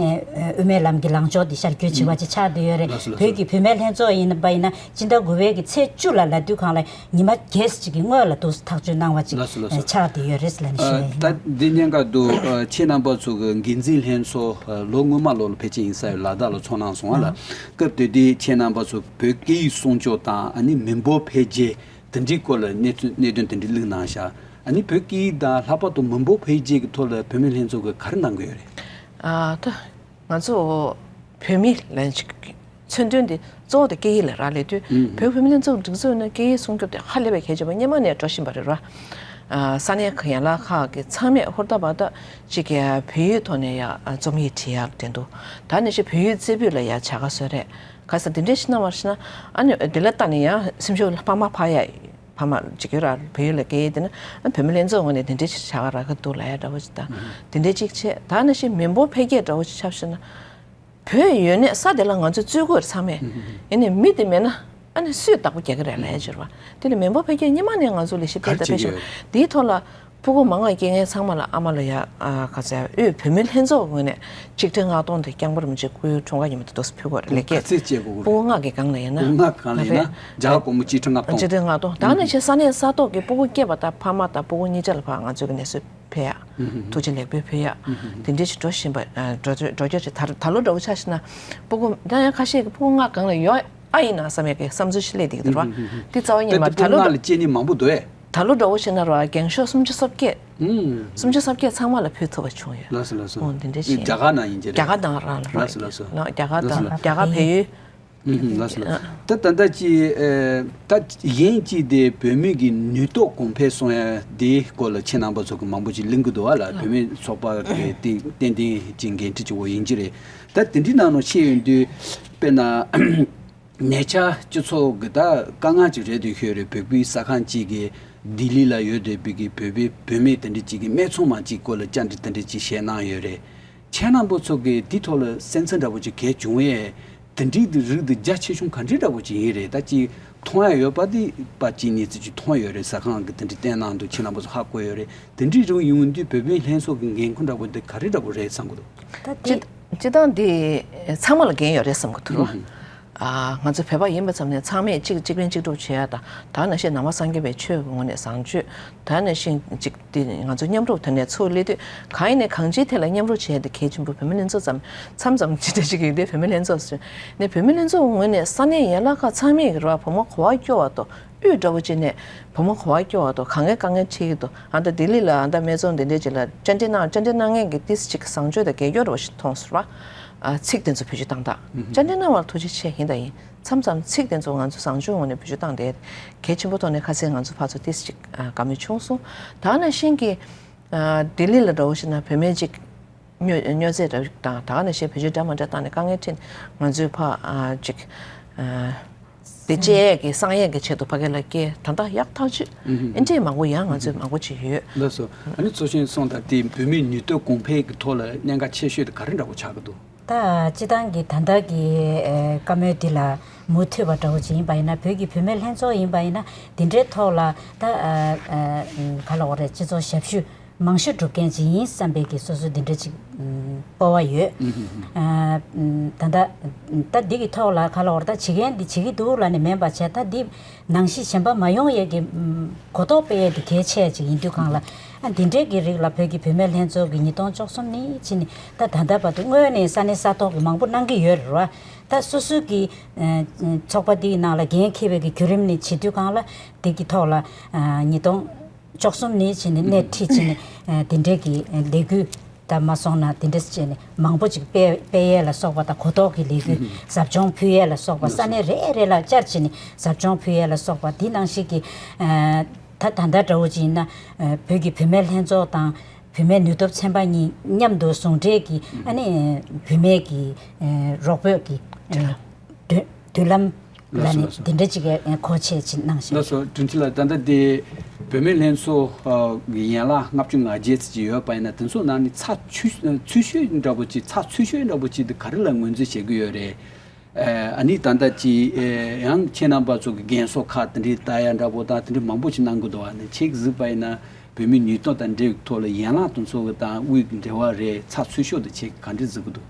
དབུ་མའི་ལམ་གྱི་ལངས་ཕྱོགས་འདི་ཤར་བསྐྱོད་བྱེད་པ་ཅིག་ཆགས་བསྡད་ཡོད་རེད། ལགས་སོ་ལགས་སོ། བོད་ཀྱི་བུད་མེད་ལྷན་ཚོགས་ཡིན་པ་ཡིན་ན་སྤྱི་ཟླ་དགུ་པའི་གི་ཚེས་བཅུ་ལ་ལབ་དུས་སྒང་ལ་ཉི་མ་བརྒྱད་ཅིག་གི་སྔོན་ལ་འདུག་ཐག་གཅོད་གནང་བ་ཅིག་ལགས་སོ་ལགས་སོ། ཆགས་བསྡད་ཡོད་རེད་ལབ་ནས་ཨ། ཞུ་ཡ་ཡིན། ད་འདི་ཉན་ག་འདུག་ཨ། ཁྱེད་རྣམ་པ་ཚོ་གི་འགན་འཛིན་ལྷན་ཚོགས་ཨ་ལོ་སྔོན་མ་ལོ་ལ་ཕལ་ཆེར་ཡིན་ས་ཡོད་ལ་དྭགས་ལ་ཚོགས་གནང་སོང་བ་ལ། ཨ། སྐབས་དེ་དུས་ཁྱེད་རྣམ་པ་ཚོ་བོད་སྐད་ཡིག་སྲུང་སྐྱོབ་དང་ཨ་ནི་མི་འབོར་འཕེལ་རྒྱས་དེ་འདྲའི་སྐོར་ལ་གནས་ཚུལ་གནད་དོན་དེ་འདྲ་གླེང་གནང་ཤག་ཨ་ནི་བོད་སྐད་ཡིག་དང་ལྷག་པར་དུ་མི་འབོར་འཕེལ་རྒྱས་ཀྱི་ཐོག་ལ་བུད་མེད་ལྷན་ཚོགས་ཀྱིས་ག་རེ་གནང་གི་ཡོད་རེད། ཨ་ད་ང་ཚོ་བོད་མི་ལན་ཅིག་མཚོན་དོན་དེ་གཙོ་བོ་དེ་སྐད་ཡིག་ལ་རག་ལས་དུས། ཨུ་ཧུ། བོད་བུད་མེད་ལྷན་ཚོགས་སྒྲིག་འཛུགས་ནས་སྐད་ཡིག་སྲུང་སྐྱོབ་དེ་ཧ་ལས་པའི་གལ་ཆེན་པོ་སྔོན་མ་ནས་འགྲོ་བཞིན་པ་རེད་ར། ཨ་ས་གནས་ཁག་ཡན་ལག་ཁག་གི་ཚང་མས་ཧུར་ཐག་བར་ཐག་ཅིག་གི་བོད་ཡིག་ཐོག་ནས་ཡ་རྩོམ་ཡིག་བྲིས་ཡག་དྲན་འདུག་ད་ནས་ཤི་བོད་ཡིག་རྩེ་ཕུད་ལ་ཡ་བྱ་དགའ་གསོལ་རས་ག་ས་དེ་འདྲས་ཤི་ན་བར་ཤི་ན་ཨ་ནི་དེ་ལ་ལྟ་ནས་ཡང་སེམས་ཤུགས་ཕ་མ་ཕ་ཡ་ཕ་མ་ཅིག་ཡོད་ར་བོད་ཡིག་ལ་སྐད་ཡིག་དེ་ན་ཨ་བོད་མི་ལྷན་ཚོགས་ངོས་ནས་དེ་འདྲས་ཤི་བྱ་དགའ་རག་གི་འདུག་ལ་ཡ་འདྲ་བོ་ཅིག་ད་དེ་འདྲས་ཅིག་བྱས་ད་ནས་ཤི་མི་འབོར་འཕེལ་རྒྱས་འདྲ་བོ་ཅིག་ཆགས་ཤི་ན། བོད་ཡོད་གནས་ས་དེ་ལ་ང་ཚོས་བཙུགས་དགོས་རེད་ཚང་མས། ཨེ་ནས་མི་དེ་མེད་ན་ཨ་ནི་སུས་བདག་པོ་རྒྱག་གི་རེད་ལབ་ཡ་ཅིག་རེད་བ། དེ་ནི་མི་འབོར་འཕེལ་རྒྱས་སྔོན་མ་ནས་ང་ཚོ་ལས་གཞི་སྤེལ་ག་རེ་དང་སྤེལ་བཞིན་བྱེད་ཀྱི་ཡོད། དེའི་ཐོག་ལ་ཕྲུ་གུ་མང་བ་སྐྱེ་མཁན་ཚང་མ་ལ་ཨ་མ་ལ་ཡ་ཨ་ག་ཚད་དབུས་བོད་མི་ལྷན་ཚོགས་ངོས་ནས་ཆིག་ཁྲི་ལྔ་སྟོང་དེ་རྐྱང་པར་མི་བྱེད་སྐུའི་འཁྲུངས་སྐར་ཉིན་མོ་དེ་ཏོག་ཙམ་ཕུལ་དགོས་རེད་ལས་ཀས། ག་ཚད་བྱེད་དགོས་རེད། ཕྲུ་གུ་ལྔ་གི་སྒང་ལ་ཡིན་ན། ཕྲུ་གུ་ལྔ་གི་སྒང་ལ་ཡིན་ན་རེད། བརྒྱ་དགོང་མོ་ཆིག་ཁྲི་ལྔ་སྟོང་། ཆིག་ཁྲི་ལྔ་སྟོང་། ད་ནི་ཆེ་ས་གནས་ས་ཐོག་གི་ཕྲུ་གུ་སྐྱེས་པ་དང་ཕ་མ་དང་ཕྲུ་གུ་གཉིས་ཆ་ལ་ཕར་ང་ཚོས་ཀྱི་གནས་ཚུལ་ཕེབས་ཡག་ཐུགས་རྗེ་ལེགས་འབུལ་ཕུལ་ཡག་དེ་འདྲས་ཞིག་འགྲོ་བཞིན་པ་འགྲོ་འགྲོ་རྒྱུ་ཞིག་ད་ད་ལོ་འདྲ་བོ་ཆགས་ཤི་ན་ཕྲུ་གུ་ད་ཡང་ཁ་ཤས་ཀྱི་ཕྲུ་གུ་ལྔ་སྒང་ལ་ཡོད་ཨ་ཡིན་ན་བསམ་ཡག་གི་བསམ་ཚུལ་ཞིག་སླེབས་བསྡད་ཀྱི་འདུག་ར། དེ་རྩ་བ་ཉིད་མ་ད་ལོ་ལྔ་ལ་སྐྱེས་ནི་མང་པོ་འདུག་ཨེ། ད་ལོ་འདྲ་བོ་ཞིག་ན་ར་རྒན་ཤོས་སུམ་ཅུ་སོ་བརྒྱད་སུམ་ཅུ་སོ་བརྒྱད་ཚང་མ་ལ་ཕུལ་ཐུབ་པ་བྱུང་ཡོད། ལགས་སོ་ལགས་སོ། འོ་འདི་འདྲས་ཞིག་རྒྱ་གར་ནང་ཡིན་གྱི་རེད། རྒྱ་གར་ནང་རང་ལ་ར། ལགས་སོ་ལགས་སོ། ལགས་རྒྱ་གར་དང་རྒྱ་གར་བལ་ཡུལ། ལགས་སོ་ལགས་སོ། ད་ད་ལྟ་ཅི་ཨེ་ད་གཞན་གཅིག་དེ་བོད་མི་གི་ནུས་སྟོབས་གོང་འཕེལ་སོང་ཡ་དེའི་སྐོར་ལ་ཁྱེད་རྣམ་པ་ཚོ་གི་མང་པོ་ཅིག་གླེང་གི་འདུག་བ་ལ། བོད་མི་ཚོགས་པ་གི་ཏན་ཏན་ཅིག་འགན་འཁྲི་ཅིག་འོ་ཡིན་གྱི་རེད། ད་དེ་འདྲའི་ནང་ནང་ཤེས་ཡོང་དུས་དཔེར་ན་ཉེ་ཆར་སྤྱི་ཚོགས་གི་ད་དཀའ་ངལ་ཅིག་རེད་འདུག་ཤོད་རེད། བོད་པའི་ས་ཁང་གཅིག་གི་ལྡི་ལི་ལ་ཡོད་བསྡད་པའི་གི་བོད་པའི་བུད་མེད་དེ་འདྲ་ཅིག་གི་སྨད་འཚོང་མ་གཅིག་སྐོར་ལ་བཅར་འདྲི་དེ་འདྲ་ཅིག་བྱས་གནང་ཡོད་རེད། ཁྱེད་རྣམ་པ་ཚོ་གིས་འདི་ཐོག་ལ་སེམས་འཚབ་འདྲ་པོ་ཅིག་གས་བྱུང་ཡས། དེ་འདྲའི་རིགས་དེ་རྒྱ་ཆེ་ཆུང་ག་འདྲའི་འདྲ་པོ་ཅིག་ཡིན་རེད། ད་ཅིག་མཐོང་ཡ་ཡོད་པ་དེ་པ་ཅིག་གནས་ཚུལ་ཅིག་མཐོང་ཡོད་རེད། ཟ་ཁང་གི་དེ་འདྲའི་བསྟན་གནང་འདུག་ཁྱེད་རྣམ་པ་ཚོ་ཧ་གོ་ཡོད་རེད། དེ་འདྲའི་རིགས་ཡོང་དུས་བོད་པའི་ལྷན་ཚོགས་ཀྱི་འགན་ཁུར་འདྲ་པོ་དེ་ག་རེ་འདྲ་པོ་རེད་བསམ་གི་འདུག་ད་དེ་སྤྱི་སྤྱི་བཏང་དེ་ཚང་མ་ལ་འགན་ཡོད་རེད་བསམ་གི་འདུག་ར། ཨ་ང་ཚོ་བོད་པ་ཡིན་པ་ཙམ་ནས་ཚང་མས་གཅིག་གཅིག་ཕན་གཅིག་གྲོགས་བྱེད་ཡ་དང་ད་ནང་བཞིན་ནང་པ་སངས་རྒྱས་པའི་ཆོས་ཀྱི་ངོས་ནས་བཟང་སྤྱོད། ད་ནང་བཞིན་གཅིག་དེ་ང་ཚོ་མཉམ་རུབ་དེ་ནས་ཚུར་སླེབས་དུས་གང་ཡིན་ནས་གང་ཅིའི་ཐད་ལ་མཉམ་རུབ་བྱེད་ཡ་དེ་གལ་ཆེན་པོ། བོད་མི་ལྷན་ཚོགས་ཙམ་མཚམས་ཙམ་ཅི་འདྲ་ཞིག་ཡིན་དུས་བོད་མི་ལྷན་ཚོགས་ཟེར་ནས་བོད་མི་ལྷན་ཚོགས་ངོས་ནས་ས་གནས་ཡན་ལག་ཁག་ཚང་མས་ར་བུ་མོ་གོ་བ་སྐྱོ་བ་དང་དབུས་འདྲ་བོ་ཅིག་ནས་བུ་མོ་གོ་བ་སྐྱོ་བ་དང་གང་གའི་དཀའ་ངལ་འཕྲད་ཀྱི་འདུག་ཨ་ད་ལྡི་ལི་ལ་ཨ་ད་སྨད་འཚོང་དེ་འདྲས་ཅིག་ལ་བཅར་འདྲི་གནང་བཅར་འདྲི་གནང་མཁན་གྱི་ཏིས་ཅིག་བཟང་སྤྱོད་དང་རྒྱལ་སྐྱོར་འདྲ་བོ་ཞིག་མཐོང་སོང་ར། ཨ་ཚིག་དེ་ཚོ་བེད་སྤྱོད་བཏང་དང་། བཅར་འདྲི་གནང་བར་ཐུགས་རྗེ་ཆེ་ཡིན་དང་ཡིན། མཚམས་མཚམས་ཚིག་དེ་ཚོ་ང་ཚོ་བཟང་སྤྱོད་ངོས་ནས་བེད་སྤྱོད་བཏང་དེ་གལ་ཆེན་པོ་ཐོག་ནས་ཁ་སང་ང་ཚོ་ཕར་ཚུར་ཏིས་ཅིག་ཨ་དགའ་མོས་བྱུང་སོང་། ད་ནང་བཞིན་གྱི་ཨ་ལྡི་ལི་ལ་འདྲ་བོ་ཞིག་ན་བུད་མེད་ཅིག་སྨྱོ་སྨྱོ་རྫས་འདྲ་བོ་ཞིག་དང་ད་ག་ནང་བཞིན་བེད་སྤྱོད་འདྲ་མ་འདྲ་བཏང་ནས་དཀའ་ངལ་འཕྲད་ནས་ང་ཚོའི་ཕར་ཨ་ཅིག་ཨ་དེ་གཅེས་ཀྱི་གསང་ཡས་ཀྱི་ཆེད་དུ་ཕ་གི་ལ་སྐྱེལ་ད་ལྟ་ཡག་ཐག་ཆོད་ཨིན་ཅི་མང་པོ་ཡང་ང་ཚོའི་མང་པོ་ཅིག་ཡོད། ལགས་སོ། ཨ་ནི་གཙོ་ཆེན་སོང་དང་དེ་བུད་མེད་ནུས་སྟོབས་གོང་འཕེལ་གྱི་ཐོག་ལ་གནད་འགག་ཆེ་ཤོས་དེ་ག་རེ་འདྲ་པོ་ཆགས་ཀྱི་འདུག་ད་སྤྱི་བཏང་གི་ད་ལྟ་གི་ཨེ་བཀའ་མོལ་འདི་ལ་མུ་མཐུད་པ་འདྲ་བོ་ཅིག་ཡིན་པ་ཡིན་ན་བོད་ཀྱི་བུད་མེད་ལྷན་ཚོགས་ཡིན་པ་ཡིན་ན་འདི་འདྲའི་ཐོག་ལ་ད་ཨ་ཨ་ག་ལབ་དགོས་རེད། སྤྱི་ཚོགས་ཞབས་ཞུ་ མང་ཤོས་སྒྲུབ་མཁན་ཅིག་ཡིན་བསམ་པའི་གི་སོ་སོ་འདི་འདྲ་ཅིག་ཨུམ་སྤོབས་པ་ཡོད། ཨུམ་ཨུམ་ཨུམ། ཨ་ཨུམ་ད་ལྟ་ད་འདི་གི་ཐོག་ལ་ག་ལ་བར་ད་བྱེད་མཁན་འདི་བྱེད་ཀྱི་འདུག་ལབ་ནས་མིན་པ་བྱས། ད་འདི་ནང་བཞིན་གཞན་པ་མ་ཡོང་ཡས་ཀྱི་ཨུམ་གོ་རྟོགས་སྤེལ་ཡས་འདི་གལ་ཆེ་ཅིག་ཡིན་དུས་སྒང་ལ། ཨ་འདི་འདྲའི་གི་རིགས་ལ་བོད་ཀྱི་བུད་མེད་ལྷན་ཚོགས་ཀྱི་ཉིས་སྟོང་བཅུ་གསུམ་ནས་ཕྱིན་ནས་ད་ད་ལྟ་བར་དུ་སྔོན་ནས་ས་གནས་ས་ཐོག་གི་མང་པོ་གནང་གི་ཡོད་རེད་བ། ད་སོ་སོའི་གི་ཨ་ཚོགས་པ་འདིའི་ནང་ལ་འགན་འཁྱེར་བའི་གི་བརྒྱུད་རིམ་ནས་བྱེད་དུས་སྒང་ལ་འདི་གི་ཐོག་ལ་ཨ་ཉིས་སྟོང་བཅུ་གསུམ་ནས་བྱས་ནས་སྣེ་ཁྲིད་བྱས་ནས་ཨ་དེ་འདྲའི་གི་ལས་འགུལ་ད་མ་སོང་ན་དེ་འདྲ་བྱས་ནས་མང་པོ་ཅིག་སྤེལ་སྤེལ་ཡས་ལ་སོགས་པ་དང་། གོ་རྟོགས་ཀྱི་ལས་འགུལ་ཟབ་སྦྱོང་ཕུལ་ཡས་ལ་སོགས་པ། ས་གནས་རེ་རེ་ལ་བཅར་བྱས་ནས་ཟབ་སྦྱོང་ཕུལ་ཡས་ལ་སོགས་པ། འདི་ནང་བཞིན་གྱི་ཨ་ད་ད་ལྟ་འདྲ་བོ་ཅིག་ཡིན་ན་ཨ་བོད་ཀྱི་བུད་མེད་ལྷན་ཚོགས་དང་བུད་མེད་ནུས་སྟོབས་ཚན་པ་གཉིས་མཉམ་དུ་ཟུང་འབྲེལ་གྱིས་ཨ་ནི་བུད་མེད་ཀྱི་ཨ་རོགས་པོས་ཀྱི་ཨ་མདུན་མདུན་ལམ་ལ་ནི་ལགས་སོ། འདི་འདྲ་ཅིག་གི་མཁོ་ཆས་ཅིག་གནང་ཞིང་། ལགས་སོ། དྲིན་ཆེ་ལགས། ད་ལྟ་དེ་བུད་མེད་ལྷན་ཚོགས་ཀྱི་ཡན་ལག་ལྔ་བཅུ་ང་བརྒྱད་ཙམ་ཅིག་ཡོད་པ་ཡིན་ན། དེ་ཚོ་ནང་ནས་ཚགས་ཚུད་ཚུད་ཤོས་འདྲ་པོ་ཅིག་ཚགས་ཚུད་ཤོས་འདྲ་པོ་ཅིག་དེ་ག་རེ་ལ་ངོས་འཛིན་བྱེད་ཀྱི་ཡོད་རེད། ཨ་ནི་ད་ལྟ་ཅིག་ཡང་ཁྱེད་རྣམ་པ་ཚོ་གི་རྒན་གསོ་ཁག་དེ་འདྲའི་ལྟ་ཡ་འདྲ་པོ་དང་དེ་འདྲའི་མང་པོ་ཅིག་གནང་གི་འདུག་བ། ཨ་ནི་ཁྱེད་ཀྱིས་གཟིགས་པ་ཡིན་ན་བུད་མེད་ནུས་སྟོབས་དང་འབྲེལ་བའི་ཐོག་ལ་ཡན་ལག་དེ་ཚོ་གི་དང་དབུས་འབྲེལ་བ་རེད། ཚགས་ཚུད་ཤོས་དེ་ཁྱེད་ཀྱིས་ག་འདྲས་གཟིགས་ཀྱི་འདུག་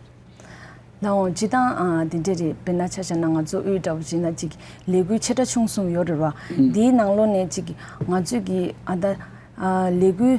ལགས་འོང་། སྤྱིར་བཏང་ཨ་འདི་འདྲས་རེད། དཔེར་ན་ཆ་བཞག་ན་ང་ཚོ་དབུས་འདྲ་བོ་བྱས་ན་ཅིག་ལས་འགུལ་ཆེ་ཕྲ་ཆུང་གསུམ་ཡོད་རེད་བ། ཨུམ། འདིའི་ནང་ལོགས་ནས་ཅིག་ང་ཚོས་ཀྱི་ཨ་ད་ཨ་ལས་འགུལ་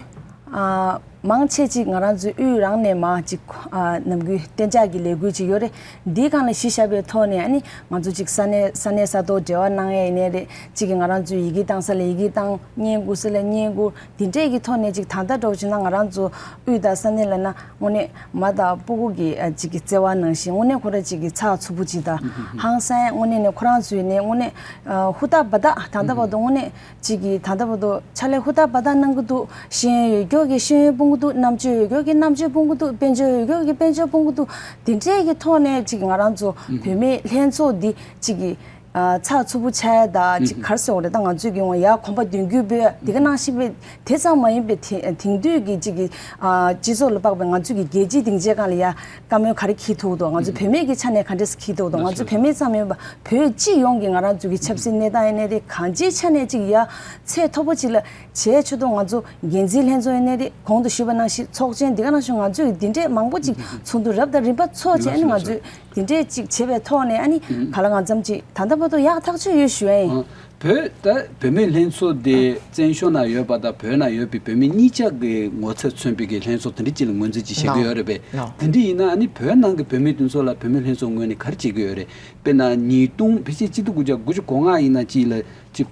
ཨ་མང་ཆེ་ཅིག་ང་རང་ཚོའི་དབུས་རང་ནས་མར་ཅིག་ཨ་ནམ་རྒྱུན་གཏན་འཇགས་ཀྱི་ལས་འགུལ་ཅིག་ཡོད་རེད། འདིའི་སྒང་ལ་གཞི་བཞག་པའི་ཐོག་ནས་ཨ་ནི་ང་ཚོ་ཅིག་ས་གནས་ས་གནས་ས་ཐོག་འབྲེལ་བ་གནང་ཡས་ཡིན་ནའི་རེད། ཅིག་གི་ང་རང་ཚོའི་ཡི་གེ་བཏང་ས་ལ་ཡི་གེ་བཏང་། བརྙན་བསྐུར་ས་ལ་བརྙན་བསྐུར། འདི་འདྲས་ཀྱི་ཐོག་ནས་ཅིག་ད་ལྟ་འདྲ་བོ་བྱས་ན་ང་རང་ཚོ་དབུས་དང་ས་གནས་ལབ་ན་དངོས་གནས་མ་དང་ཕྲུ་གུ་གི་ཨ་ཅིག་གི་བརྩེ་བ་ནང་བཞིན་དངོས་གནས་ཁོ་རང་ཅིག་གི་ཚགས་ཚུད་པོ་ཅིག་དང་། ཧང་སང་། དངོས་གནས་ནས་ཁོ་རང་ཚོའི་ནས་དངོས་གནས་ཨ་ཧུར་ཐག་འབད་ཐག་ད་ལྟ་བར་དུ་དངོས་གནས་ཅིག་གི་ད་ལྟ་བར་དུ་ཕྱག་ལས་ཧུར་ཐག་འབད་ཐག་གནང་གི་འདུག་ཤེས་ཡོན་ཡོད་མཁན་གྱི་ཤེས་ཡོན་སྤུངས་ཀྱི་འདུག་རྣམ་དཔྱོད་ཡོད་མཁན་གྱི་རྣམ་དཔྱོད་སྤུངས་ཀྱི་འདུག་དཔལ་འབྱོར་ཡོད་མཁན་གྱི་དཔལ་འབྱོར་སྤུངས་ཀྱི་འདུག་དེ་འདྲས་ཀྱི་ཐོག་ནས་ཅིག་ང་རང་ཚོ་བུད་མེད་ལྷན་ཚོགས་འདི་ཅིག་གི་ཨ་ཚགས་ཚུད་པོ་ཆགས་ཡ་དང་ཅིག་ག་རེ་ཟེར་དགོས་རེད། ད་ང་ཚོས་ཀྱི་འོང་ཡ་གོམ་པ་མདུན་སྐྱོད་སྤོས་ཡ་དེ་ག་ནང་བཞིན་པའི་དེ་ཙམ་མ་ཡིན་པའི་དེ་དེང་དུས་ཀྱི་ཅིག་གི་ཨ་སྤྱི་ཚོགས་ལ་དཔག་པའི་ང་ཚོས་ཀྱི་རྒྱལ་སྤྱིའི་སྡིངས་ཆའི་སྒང་ལ་ཡ་བཀའ་མོལ་ག་རེ་འཁྱེར་ཐུབ་འདུག་ང་ཚོ་བུད་མེད་ཀྱི་ཆ་ནས་ག་འདྲས་འཁྱེར་ཐུབ་འདུག་ང་ཚོ་བུད་མེད་ཙམ་མིན་པ་བོད་སྤྱི་ཡོངས་ཀྱི་ང་རང་ཚོ་གི་ཆབ་སྲིད་གནས་སྟངས་ཡིན་ནའི་རེད། གང་ཅིའི་ཆ་ནས་ཅིག་ཡ་ཚད་མཐོ་པོ་ཅིག་ལ་བྱས་ཆོག་འདུག་ང་ཚོ་འགན་འཛིན་ལྷན་ཚོགས་ཡིན་ནའི་རེད། གོང་དུ་ཞུས་པ་ནང་བཞིན་ཚོགས་ཆེན་འདི་ག་ནང་བཞིན་ང་ཚོས་ཀྱི་འདི་འདྲས་མང་པོ་ཅིག་ཚོགས་འདུ་རབ་དང་རིམ་པ་ཚོགས་བྱས་ནས་ང་ཚོས་དེ་འདྲས་ཅིག་བྱེད་པའི་ཐོག་ནས་ཨ་ནི་ཨུམ། ག་ལ་གང་འཚམ་ཅིག་ད་ལྟ་བར་དུ་ཡག་ཐག་ཆོད་ཡོད་ཞུ་ཡ་ཡིན། ཨ། བོད་ད་བུད་མེད་ལྷན་ཚོགས་དེ་བཙན་བྱོལ་ནང་ཡོད་པ་དང་བོད་ནང་ཡོད་པའི་བུད་མེད་གཉིས་ཆ་གི་ངོ་ཚ་མཚོན་པའི་གི་ལྷན་ཚོགས་དེ་འདྲ་ཅིག་ལ་ངོས་འཛིན་ཅིག་བྱེད་ཀྱི་ཡོད་རེད་པས། ལགས། དེ་འདྲ་ཡིན་ན་ཨ་ནི་བོད་ནང་གི་བུད་མེད་དེ་ཚོ་ལ་བུད་མེད་ལྷན་ཚོགས་ངོས་ནས་ག་རེ་བྱེད་ཀྱི་ཡོད་རེད། དཔེར་ན་ཉིས་སྟོང་ཕལ་ཆེར་གཅིག་སྟོང་དགུ་བརྒྱ་དགུ་བཅུ་གོ་ལྔ་ཡིན་ན་ཅིག་ལ་ཅིག་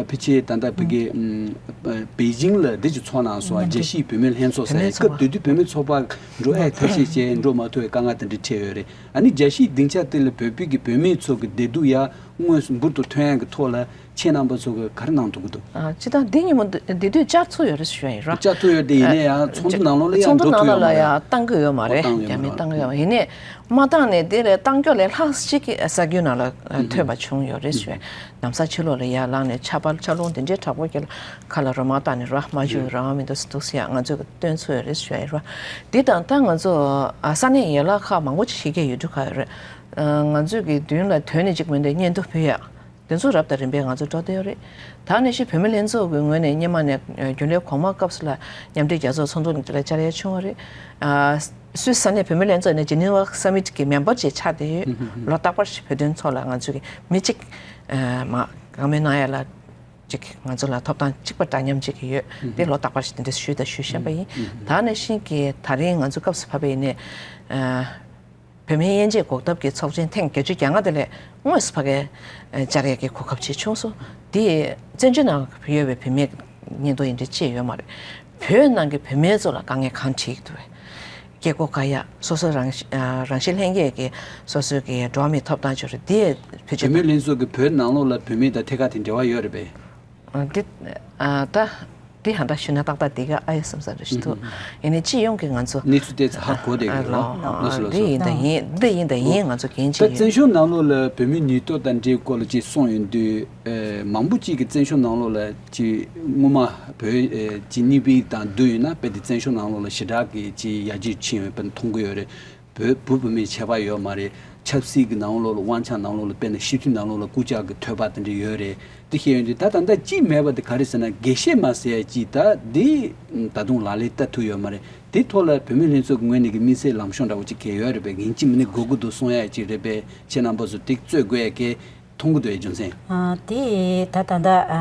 ཕལ་ཆེར་ད་ལྟ་བོད་ཀྱི་ཨུམ་པེ་ཅིང་ལ་འདི་ཅིག་ཚོགས་གནང་སོང་། མཉམ་རྒྱལ་སྤྱིའི་བུད་མེད་ལྷན་ཚོགས་ཟེར། བུད་མེད་ཚོགས་པ། སྐབས་དེ་དུས་བུད་མེད་ཚོགས་པ་འགྲོ་ཨེ་ཐབས་ཤེས་བྱས་འགྲོ་མ་ཐུབ་པའི་དཀའ་ངལ་དེ་འདྲ་འཕྲད་ཡོད་རེད། ཨ་ནི་རྒྱལ་སྤྱིའི་སྡིངས་ཆ་དེ་ལ་བོད་པའི་གི་བུད་མེད་ཚོ་གི་བདེ་སྡུག་ཡར་དངོས་སུ་འབུར་དུ་ཐོན་ཡག་གི་ཐོག་ལ་ཁྱེད་རྣམ་པ་ཚོ་གི་ག་རེ་གནང་ཐུབ་ཀྱི་འདུག་ཨ། སྤྱིར་བཏང་འདི་ཉིན་མོ་འདི་འདི་དུས་བཅར་ཚུལ་ཡོད་རེད་ཞུ་ཡ་ཡིན་ར། བཅར་ཚུལ་ཡོད་དེ་ཡིན་ནའི་ཡང་ཚོགས་འདུ་ནང་ལོགས་ལ་ཡང་ཚོགས་འདུ་འགྲོ་ནང་ཐུབ་ལོགས་ཡོད་མ་ལ་རེད། ཡང་བཏང་གི་ཡོད་མ་ཨོ། རེད། བཏང་ཡོད་རྒྱ་མི་རེད། བཏང་གི་ཡོད་མ་རེད། ཡིན་ནའི་མ་བཏང་ནས་དེ་ལས་བཏང་རྒྱུ་ལས་ལྷག་ཅིག་གི་ས་རྒྱུས་ནང་ལ་ཐོན་པ་བྱུང་ཡོད་རེད་ཞུ་ཡ། ནམ་ས་ཕྱི་ལོགས་ལ་ཡར་ལངས་ནས་ཆར་པ་ཆར་རླུང་དེ་འདྲའི་དྲག་པོ་སྐྱེ་ལ་ཁ་ལ་རོ་མ་བཏགས་ནས་ར་མ་བཞུགས་རང་མི་འདུག་འདུག་ཟེར་ཡ་ང་ཚོས་སྟོན་ཚུལ་ཡོད་རེད་ཞུ་ཡ་ཡིན་ར། འདི་དང་ད་ང་ཚོ་ས་གནས་ཡན་ལག་ཁག་མང་པོ་ཅིག་ཕྱི་རྒྱལ་ཡུལ་གྲུ་ཁག་ཡོད་རེད། ང་ཚོས་ཀྱི་མདུན་ལ་དོན་ནི་གཅིག་མིན་ཏེ་སྙན་ཐོ་ཕུལ་ཡ། དེ་ཚོ་རབ་དང་རིམ་པས་ང་ཚོ་འགྲོ་བསྡད་ཡོད་རེད། ད་ནང་བཞིན་བུད་མེད་ལྷན་ཚོགས་ཀྱི་ངོས་ནས་སྔོན་མ་ནས་རྒྱུན་ལས་གོང་མ་སྐབས་སུ་ལ་མཉམ་འབྲེལ་རྒྱལ་ཚོགས་ཚོགས་འདུ་ལ་བཅར་ཡ་བྱུང་བ་རེད། སུད་སི་ས་གནས་བུད་མེད་ལྷན་ཚོགས་ནས་ཇི་ནི་ཝ་སམ་མིཊ་ཀྱི་མེམ་བར་ཅིག་ཆགས་བསྡད་ཡོད། ལོ་རྟག་པར་བོད་དོན་ཐོག་ལ་ང་ཚོ་གི་མི་གཅིག་མ་བཀའ་མོལ་གནང་ཡ་ལ་ཅིག་ང་ཚོ་ལ་ཐོབ་ཐང་གཅིག་པ་འདྲ་མཉམ་ཅིག་ཡོད་དེ་ལོ་རྟག་པར་ཞིག་དེ་འདྲ་ཞུས་དང་ཞུ་བཞིན་པ་ཡིན། ད་ནང་བཞིན་གྱི་ད་རིང་ང་ཚོ་སྐབས་སུ་བབས་པ་ཡིན་ནའི། བུད་མེད་དབྱེ་འབྱེད་འགོག་ཐབས་ཀྱི་ཚོགས་ཆེན་ཐེངས་བརྒྱད་ཅུ་གྱ་ལྔ་དེ་ལས་དངོས་སུ་ཕ་གིར་བཅར་ཡས་ཀྱི་གོ་སྐབས་ཅིག་བྱུང་སོང་། འདི་བཙན་བྱོལ་ནང་ཡོད་པའི་བུད་མེད་སྙིང་དོན་ཡིན་འདྲ་ཅི་ཡོད་མ་རེད། བོད་ནང་གི་བུད་མེད་ཚོ་ལ་དཀའ་ངལ་གང་འཕྲད་ཀྱི་འདུག་བས། སྐྱེ་སྒོ་བཀག་ཡ། སོ་སོ་རང་རང་ཤི་ལྷན་སྐྱེས་ཀྱི་སོ་སོའི་གི་འགྲོ་བ་མིའི་ཐོབ་ཐང་ཅིག་རེད། འདི་བེད་སྤྱོད་བུད་མེད་ལྷན་ཚོགས་ཀྱི་བོད་ནང་ལོགས་ལ་བུད་མེད་དང་ཐད་ཀར་དེ་འབྲེལ་བ་ཡོད་རེད་པས། འདི་ད། འདི་ཧ་ད་ཞུས་ན་ཏག་ཏག་འདི་ག་ཨ་ཡ་བསམ་ས་རེ་ཞིག་འདུག་ཡིན་ནའི་སྤྱི་ཡོངས་ཀྱི་ང་ཚོ་གནས་ཚུལ་དེ་ཚོ་ཧ་གོ་བསྡད་ཡོད་རེད། ལགས་སོ་ལགས་སོ། འདི་ཡིན་ད་ཡིན་འདི་ཡིན་ད་ཡིན་ང་ཚོ་འགན་ད་ཅིག་ཡོད། བཙན་བྱོལ་ནང་ལོགས་ལ་བོད་མིའི་ནུས་སྟོབས་དང་འབྲེལ་སྐོར་ལ་ཅིག་གསུངས་ཡོང་དུས། མང་པོ་ཅིག་གིས་བཙན་བྱོལ་ནང་ལོགས་ལ་ཅིག་སྔོན་མ་བོད་ཅིག་གཉིས་པའི་དང་བསྡུར་ཡོད་ན་དཔེ་དེ་བཙན་བྱོལ་ནང་ལོགས་ལ་ཞེ་དྲག་གི་ཅིག་ཡར་རྒྱས་ཕྱིན་ཡོད་པ་མཐོང་གི་ཡོད་རེད། བོད་བུ་བུད་མེད་ཁྱད་པར་ཡོད་མ་རེད། ཆབ་སྲིད་ཀྱི་ནང་ལོགས་ལ། དབང་ཆ་ནང་ལོགས་ལ། དཔེར་ན་སྤྱི་འཐུས་ནང་ལོགས་ལ་སྐུ་ཕྱྭ་གི་ཐོད་པ་དེ་འདྲ་ཡོད་རེད། དེ་བཤད་ཡོང་དུས་ད་ད་ལྟ་གཅིག་མེད་པ་དེ་ག་རེ་ཟེར་ན། དགེ་བཤེས་མ་ཟེར་ཡ་གཅིག་ད་འདི་ད་དུང་ལག་ལེན་བསྟར་ཐུབ་ཡོད་མ་རེད། དེ་ཐོག་ལ་བུད་མེད་ལྷན་ཚོགས་ཀྱི་ངོས་ནས་ཀྱི་དམིགས་བསལ་ལམ་ཤོག་འདྲ་བོ་ཅིག་གལ་ཡོད་རེད་པས། ཡིན་གཅིག་མིན་གཅིག་དགོས་ཀྱི་འདུག་གསུང་ཡ་ཅིག་རེད་པས། ཁྱེད་རྣམ་པ་ཚོ་དེ་རྩོད་དགོས་ཡ་གལ་མཐོང་གི་འདུག་ཨེ། རྒྱུ་མཚན། ཨ། དེ་ད་ད་ལྟ་ཨ་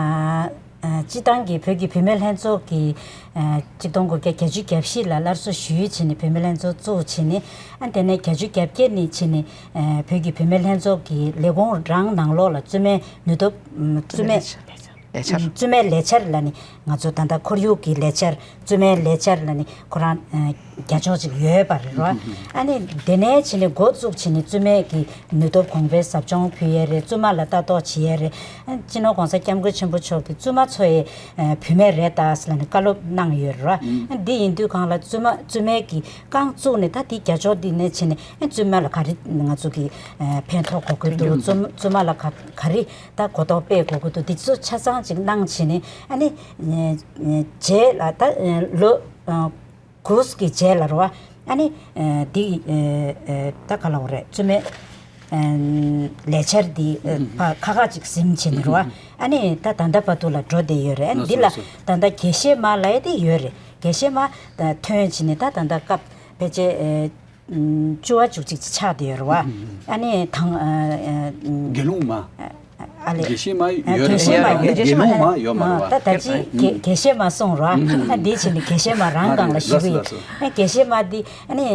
ཨ་སྤྱི་བཏང་གི་བོད་ཀྱི་བུད་མེད་ལྷན་ཚོགས་ཀྱི་ཨ་གཅིག་སྟོང་དགུ་བརྒྱ་བརྒྱད་ཅུ་གྱ་བཞི་ལ་སླར་གསོ་ཞུས་བྱས་ནས་བུད་མེད་ལྷན་ཚོགས་བཙུགས་བྱས་ནས། ཨ་དེ་ནས་བརྒྱད་ཅུ་གྱ་བརྒྱད་ནས་བྱས་ནས་ཨ་བོད་ཀྱི་བུད་མེད་ལྷན་ཚོགས་ཀྱི་ལས་ཁུངས་རང་ནང་ལོགས་ལ་བཙུན་མའི་ནུས་སྟོབས། ཨ་བཙུན་མའི་ལས་འཆར། ཨ་བཙུན་མའི་ལས་འཆར་ལབ་ནས། ང་ཚོ་ད་ལྟ་ཁོར་ཡུག་གི་ལས་འཆར། བཙུན་མའི་ལས་འཆར་ལབ་ནས་ཁོ་རང་ཨ་རྒྱག་ཕྱོགས་ཅིག་ཡོད་པ་རེད་རོ། ཨ་ནི་དེ་ནས་བྱས་ནས་འགོ་བཙུགས་བྱས་ནས་བཙུན་མའི་གི་ནུས་སྟོབས་གོང་འཕེལ་ཟབ་སྦྱོང་ཕུལ་ཡས་རེད། བཙུན་མ་ལ་ལྟ་རྟོག་བྱེད་ཡས་རེད། ཨ་སྤྱི་ནོར་ྋགོང་ས་ྋསྐྱབས་མགོན་ཆེན་པོ་མཆོག་གིས་བཙུན་མ་ཚོ་ཡི་ཨ་བུད་མེད་རེད་ད་ཟེར་ནས་བཀའ་སློབ་གནང་ཡོད་རེད་རོ། ཨ་འདི་ཡིན་དུས་སྒང་ལ་བཙུན་མ་བཙུན་མའི་གི་རྐང་བཙུགས་ནས་ད་དེ་རྒྱག་ཕྱོགས་འདི་ནས་བྱས་ནས་ཨ་བཙུན་མ་ལ་ག་རེ་ང་ཚོ་གི་ཨ་ཕན་ཐོགས་གོ་གི་འདུག་བཙུན་བཙུན་མ་ལ་ག་ག་རེ་ད་གོ་རྟོགས་སྤེལ་དགོས་ཀྱི་འདུག་འདི་ཚོ་ཆ་ཚང་ཅིག་གནང་བྱས་ནས། ཨ་ནི་ཨ་རྗེས་ལ་ད་ཨ་ལོ་ཨ་དགུ་གི་རྗེས་ལ་རེད་བ། ཨ་ནི་ཨ་འདི་ཨ་ཨ་ད་ག་ལབ་དགོས་རེད། བཙུན་མའི་ཨ་ལས་འཆར་འདི་ཨ་ཕར་ཁག་ཁག་ཅིག་ཟིན་བྱས་ནས་རེད་བ། ཨ་ནི་ད་ད་ལྟ་བར་དུ་ལ་འགྲོ་བསྡད་ཡོད་རེད། ཨ་ནི་འདི་ལ་ད་ལྟ་དགེ་བཤེས་མ་ལབ་ཡ་དེ་ཡོད་རེད། དགེ་བཤེས་མ་ད་ཐོན་བྱས་ནས་ད་ད་ལྟ་སྐབས་ཕལ་ཆེར་ཨ་བཅུ་བ་བཅུ་གཅིག་ཅིག་ཆགས་བསྡད་ཡོད་རེད་བ། ཨ་ནི་དང་ཨ་ཨ་དགེ་སློང་མ། ཨ་ལས། དགེ་བཤེས་མ་ཡོད་རེད། དགེ་བཤེས་མ་ཡོད། དགེ་སློང་མ་ཡོད་མ་རེད་བ། ད་ད་ཅི་དགེ་དགེ་བཤེས་མ་གསུངས་རོ། ཨ་འདི་བྱས་ནས་དགེ་བཤེས་མ་རང་སྒང་ལ་ཞུ་གི་ཡོད། ཨ་དགེ་བཤེས་མ་འདི་ཨ་ནི་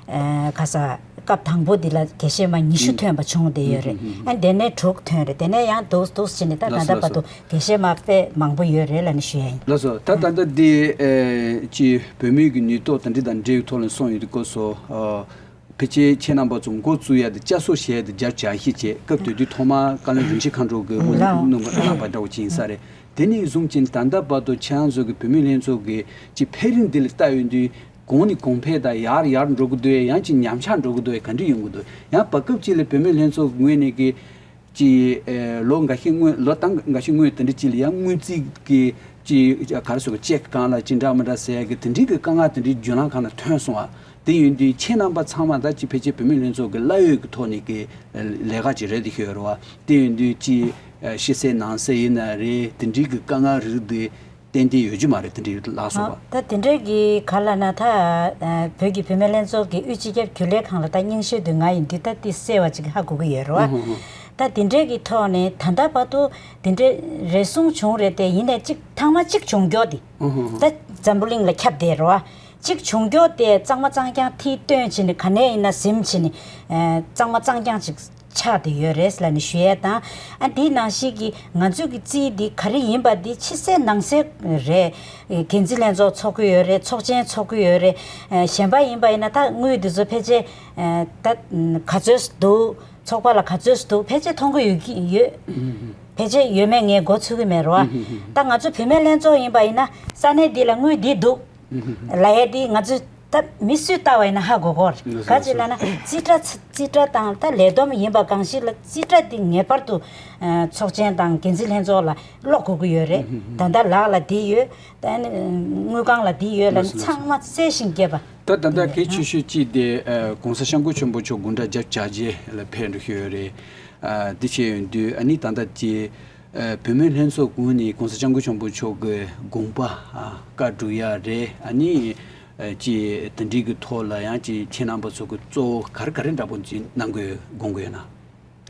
ཨ་ག་ས་སྐབས་དང་པོ་འདི་ལ་དགེ་བཤེས་མ་ཉི་ཤུ་ཐོན་པ་བྱུང་བསྡད་ཡོད་རེད། ཨ་དེ་ནས་དྲུག་ཐོན་རེད། དེ་ནས་ཡང་འདུག་འདུག་བྱས་ནས་ད་ད་ལྟ་བར་དུ་དགེ་བཤེས་མ་དཔེ་མང་པོ་ཡོད་རེད་ལབ་ནས་ཞུ་ཡ་ཡིན། ལགས་སོ། ད་ད་ལྟ་འདི་ཨ་ཅི་བུད་མེད་ཀྱི་ནུས་སྟོབས་དང་འདི་དང་འབྲེལ་བའི་ཐོག་ལ་གསུངས་ཡོད་དུས་སྐབས་སུ། ཨ་ཕལ་ཆེར་ཁྱེད་རྣམ་པ་ཚོ་འགོ་བཙུགས་ཡ་དེ་བསྐྱར་གསོ་བྱས་ཏེ་རྒྱབ་བཅག་ཤེས་བྱས། སྐབས་དེ་དུས་ཐོག་མར་བཀའ་བློན་རིན་ཆེན་མཁའ་འགྲོ་གིས་དབུ་ལགས་གནང་བ་གནང་བ་འདྲ་བོ་ཅིག་ཡིན་ས་རེད། དེ་ནས་བཟུང་ཅིག་ད་ལྟ་བར་དུ་ཁྱེད་རང་ཚོ་གི་བུད་མེད་ལྷན་ཚོགས་ཀྱི་ཅིག་འཕེལ་རིམ་འདི་ལ་ལྟ་ཡོང་དུས། གོང་ནས་གོང་འཕེལ་དང་ཡར་ཡར་འགྲོ་གི་འདུག་ཡང་ཅིག་ཉམས་ཆག་འགྲོ་གི་འདུག་ག་འདྲ་ཡོང་གི་འདུག་ཡང་བར་སྐབས་ཅིག་ལ་བུད་མེད་ལྷན་ཚོགས་ཀྱི་ངོས་ནས་ཀྱི་ཅིག་ཨེ་ལོ་འགའ་ཤས་སྔོན། ལོ་ཟླ་འགའ་ཤས་སྔོན་དེ་འདྲ་ཅིག་ལ་ཡང་སྔོན་རྩིས་ཀྱི་ཅིག་ག་རེ་ཟེར་དགོས། ཅེག་སྒང་ལ་ཅིག་འདྲ་མི་འདྲ་ཟེར་ཡ་གི་དེ་འདྲའི་གི་དཀའ་ངལ་དེ་འདྲའི་བརྒྱུད་ལམ་སྒང་ལ་ཐོན་སོང་བ། དེ་ཡིན་དུས་ཁྱེད་རྣམ་པ་ཚང་མ་ད་ཅིག་ཕལ་ཆེར་བུད་མེད་ལྷན་ཚོགས་ཀྱི་གླ་ཡོད་ཀྱི་ཐོག་ནས་ཀྱི་ལས་ཀ་ཅིག་རེད་དེ་ཤོད་རེད་བ། དེ་ཡིན་དུས་ཅིག་ཕྱི་གསལ་ནང་གསལ་ཡིན་ན་རེད། དེ་འདྲའི་གི་དཀའ་ངལ་རིགས་དེ་ཏན་ཏན་ཡོད་རྒྱུ་མ་རེད། དེ་འདྲའི་ལ་སོགས་པ། ད་དེ་འདྲའི་གི་ག་ལབ་ན། ད་བོད་ཀྱི་བུད་མེད་ལྷན་ཚོགས་ཀྱི་དབུས་སྤྱི་ཁྱབ་རྒྱུན་ལས་ཁང་ལ་ད་རྙིང་ཤོས་དུས་ང་ཡིན་དུས། ད་དེ་གསལ་བ་ཅིག་ཧ་གོ་གི་ཡོད་རེད་བ། ད་དེ་འདྲའི་གི་ཐོག་ནས་ད་ལྟ་བར་དུ་དེ་འདྲའི་རེ་ཟུང་བྱུང་རེད་དེ། ཡིན་ནའི་གཅིག་ཐེངས་མ་གཅིག་བྱུང་མགྱོགས་དེ་ད་འཛམ་བུ་གླིང་ལ་ཁྱབ་བསྡད་རེད་བ། གཅིག་བྱུང་མགྱོགས་དེ་གཙང་མ་གཙང་རྐྱང་ཐིག་བཏོན་བྱས་ནས། ག་ནས་ཡིན་ན་ཟིན་བྱས་ནས། ཨ་གཙང་མ་གཙང་རྐྱང་ཅིག་ཆགས་བསྡད་ཡོད་རེད་ལབ་ནས་ཞུ་ཡས་དང་། ཨ་འདི་ནང་བཞིན་གྱི་ང་ཚོས་ཀྱི་རྩིས་འདི་ག་རེ་ཡིན་པ་འདི་ཕྱི་གསལ་ནང་གསལ་རེད། འགན་འཛིན་ལྷན་ཚོགས་ཚོགས་ཀྱི་ཡོད་རེད། ཚོགས་ཆེན་ཚོགས་ཀྱི་ཡོད་རེད། ཨ་གཞན་པ་ཡིན་པ་ཡིན་ན་ད་དངུལ་འདི་ཚོ་ཕལ་ཆེར་ཨ་ད་ག་ཚོད་འདུག་ཚོགས་པ་ལ་ག་ཚོད་འདུག་ཕལ་ཆེར་མཐོང་གི་ཡོད་ཀྱི་ཡོད། ཕལ་ཆེར་ཡོད་མེད་ངས་མགོ་ཚོད་ཀྱི་མེད་རེད་བ། ད་ང་ཚོ་བུད་མེད་ལྷན་ཚོགས་ཡིན་པ་ཡིན་ན་ས་གནས་འདི་ལ་དངུལ་འདི་འདུག་ལབ་ཡས་འདི་ང་ཚོས་ད་མི་སུས་ལྟ་བ་ཡིན་ན་ཧ་གོ་གོ་རེད། ག་ཅི་ལབ་ན་རྩིས་ཁྲ་རྩིས་ཁྲ་དང་ད་ལས་བསྡོམས་ཡིན་པ་གང་ཞིག་ལ་རྩིས་ཁྲ་འདི་ངེས་པར་དུ་ཨ་ཚོགས་ཆེན་དང་འགན་འཛིན་ལྷན་ཚོགས་ལ་ཀློག་དགོས་ཀྱི་ཡོད་རེད། ད་ལྟ་ལག་ལ་འདི་ཡོད། ད་ནི་དངུལ་ཁང་ལ་འདི་ཡོད་ལབ་ནས་ཚང་མ་གསལ་ཞིང་རྒྱས་པ། ད་ད་ལྟ་གལ་ཆེ་ཤོས་གཅིག་དེ་ཨ་གོང་ས་སྐྱབས་མགོན་ཆེན་པོ་མཆོག་དགུང་གྲངས་བརྒྱད་ཅུ་གྱ་བརྒྱད་ལ་ཕེབས་འགྲོ་གི་ཡོད་རེད། ཨ་འདི་བྱས་ཡོང་དུས་ཨ་ནི་ད་ལྟ་ཀྱི་ཨ་བུད་མེད་ལྷན་ཚོགས་ངོས་ནས་གོང་ས་སྐྱབས་མགོན་ཆེན་པོ་མཆོག་གི་དགོངས་པ་ཨ་བཀའ་སྒྲུབ་ཡ་རེད། ཨ་ནི་ཨ་ཀྱི་དེ་འདྲའི་གི་ཐོག་ལ་ཡང་ཀྱི་ཁྱེད་རྣམ་པ་ཚོ་གི་གཙོ་བོ་ག་རེ་ག་རེ་འདྲ་པོ་ཅིག་གནང་དགོས་དགོངས་དགོས་ན།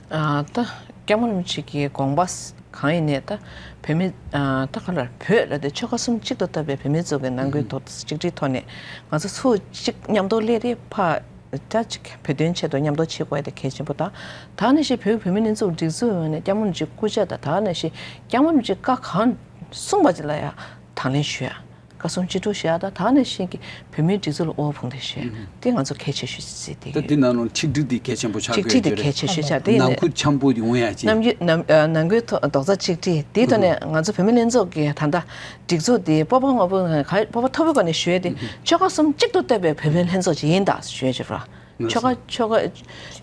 ཨ་ད་སྐྱབས་མགོན་རིན་པོ་ཆེ་གི་དགོངས་པ་གང་ཡིན་ནའི་ད་བུད་མེད་ཨ་ད་ག་ལ་བོད་ལ་དེ་ཆོལ་ཁ་གསུམ་གཅིག་ཏུ་བཏབ་པའི་བུད་མེད་ཚོ་གི་ནང་ཁུལ་ཐོག་གཅིག་སྒྲིལ་ཐོག་ནས་ང་ཚོ་ཚུར་གཅིག་མཉམ་དུ་སླེབས་ཏེ་ཕར་ད་ཅིག་བོད་དོན་ཆེད་དུ་མཉམ་དུ་བྱེད་དགོས་ཡ་དེ་གལ་ཆེན་པོ་དང་། ད་ནང་བཞིན་བོད་བུད་མེད་ལྷན་ཚོགས་སྒྲིག་འཛུགས་ངོས་ནས་སྐྱབས་མགོན་རིན་པོ་ཆེའི་སྐུ་ཕྱྭ་དང་། ད་ནང་བཞིན་སྐྱབས་མགོན་རིན་པོ་ཆེས་བཀའ་གང་གསུངས་པ་ཅིག་ལ་ཡང་དང་ལེན་ཞུ་ཡ། བཀའ་གསུང་ཅི་སྒྲུབ་བྱེད་ཡ་དང་། ད་ནང་བཞིན་གྱི་བོད་མིའི་སྒྲིག་འཛུགས་ལ་དབུ་བ་དཔུང་འདེགས་ཞུ་ཡ། ཨུ་ཧུ། དེ་ང་ཚོ་གལ་ཆེ་ཤོས་ཤིག་བརྩིས་ཏེ་ད་ཡོད། དེ་ནང་ལོགས་ཆིག་སྒྲིལ་དེ་གལ་ཆེན་པོ་ཆགས་ཆིག་སྒྲིལ་དེ་ཀྱི་ཡོད་རེད། གལ་ཆེ་ཤོས་ཆགས་དེ་ནང་ཡིན་ནས་ཁུལ་འཆམ་པོ་ཡོང་ཡ་ཅིག་ནམ་རྒྱུན་ནམ་ཨ་ནང་ཁུལ་ཐོག་རྡོག་རྩ་ཆིག་སྒྲིལ་དེའི་ཐོག་ནས་ཨུ་ཧུ། ང་ཚོ་བོད་མི་ལྷན་ཚོགས་ཀྱི་ད་ལྟ་སྒྲིག་འཛུགས་དེ་སྤོབས་པ་དངོས་པོ་སྤོབས་པ་མཐོ་པོའི་སྒོ་ནས་ཞུ་ཡ་དེ། ཨུ་ཧུ། ཆོལ་ཁ་གསུམ་གཅིག་ཏུ་བཏབ་པའི་བོད་མི་ལྷན་ཚོགས་ཅིག་ཡིན་ད་ཞུ་ཡ་ཅིག་རེད། ཆོལ་ཁ་ཆོལ་ཁ་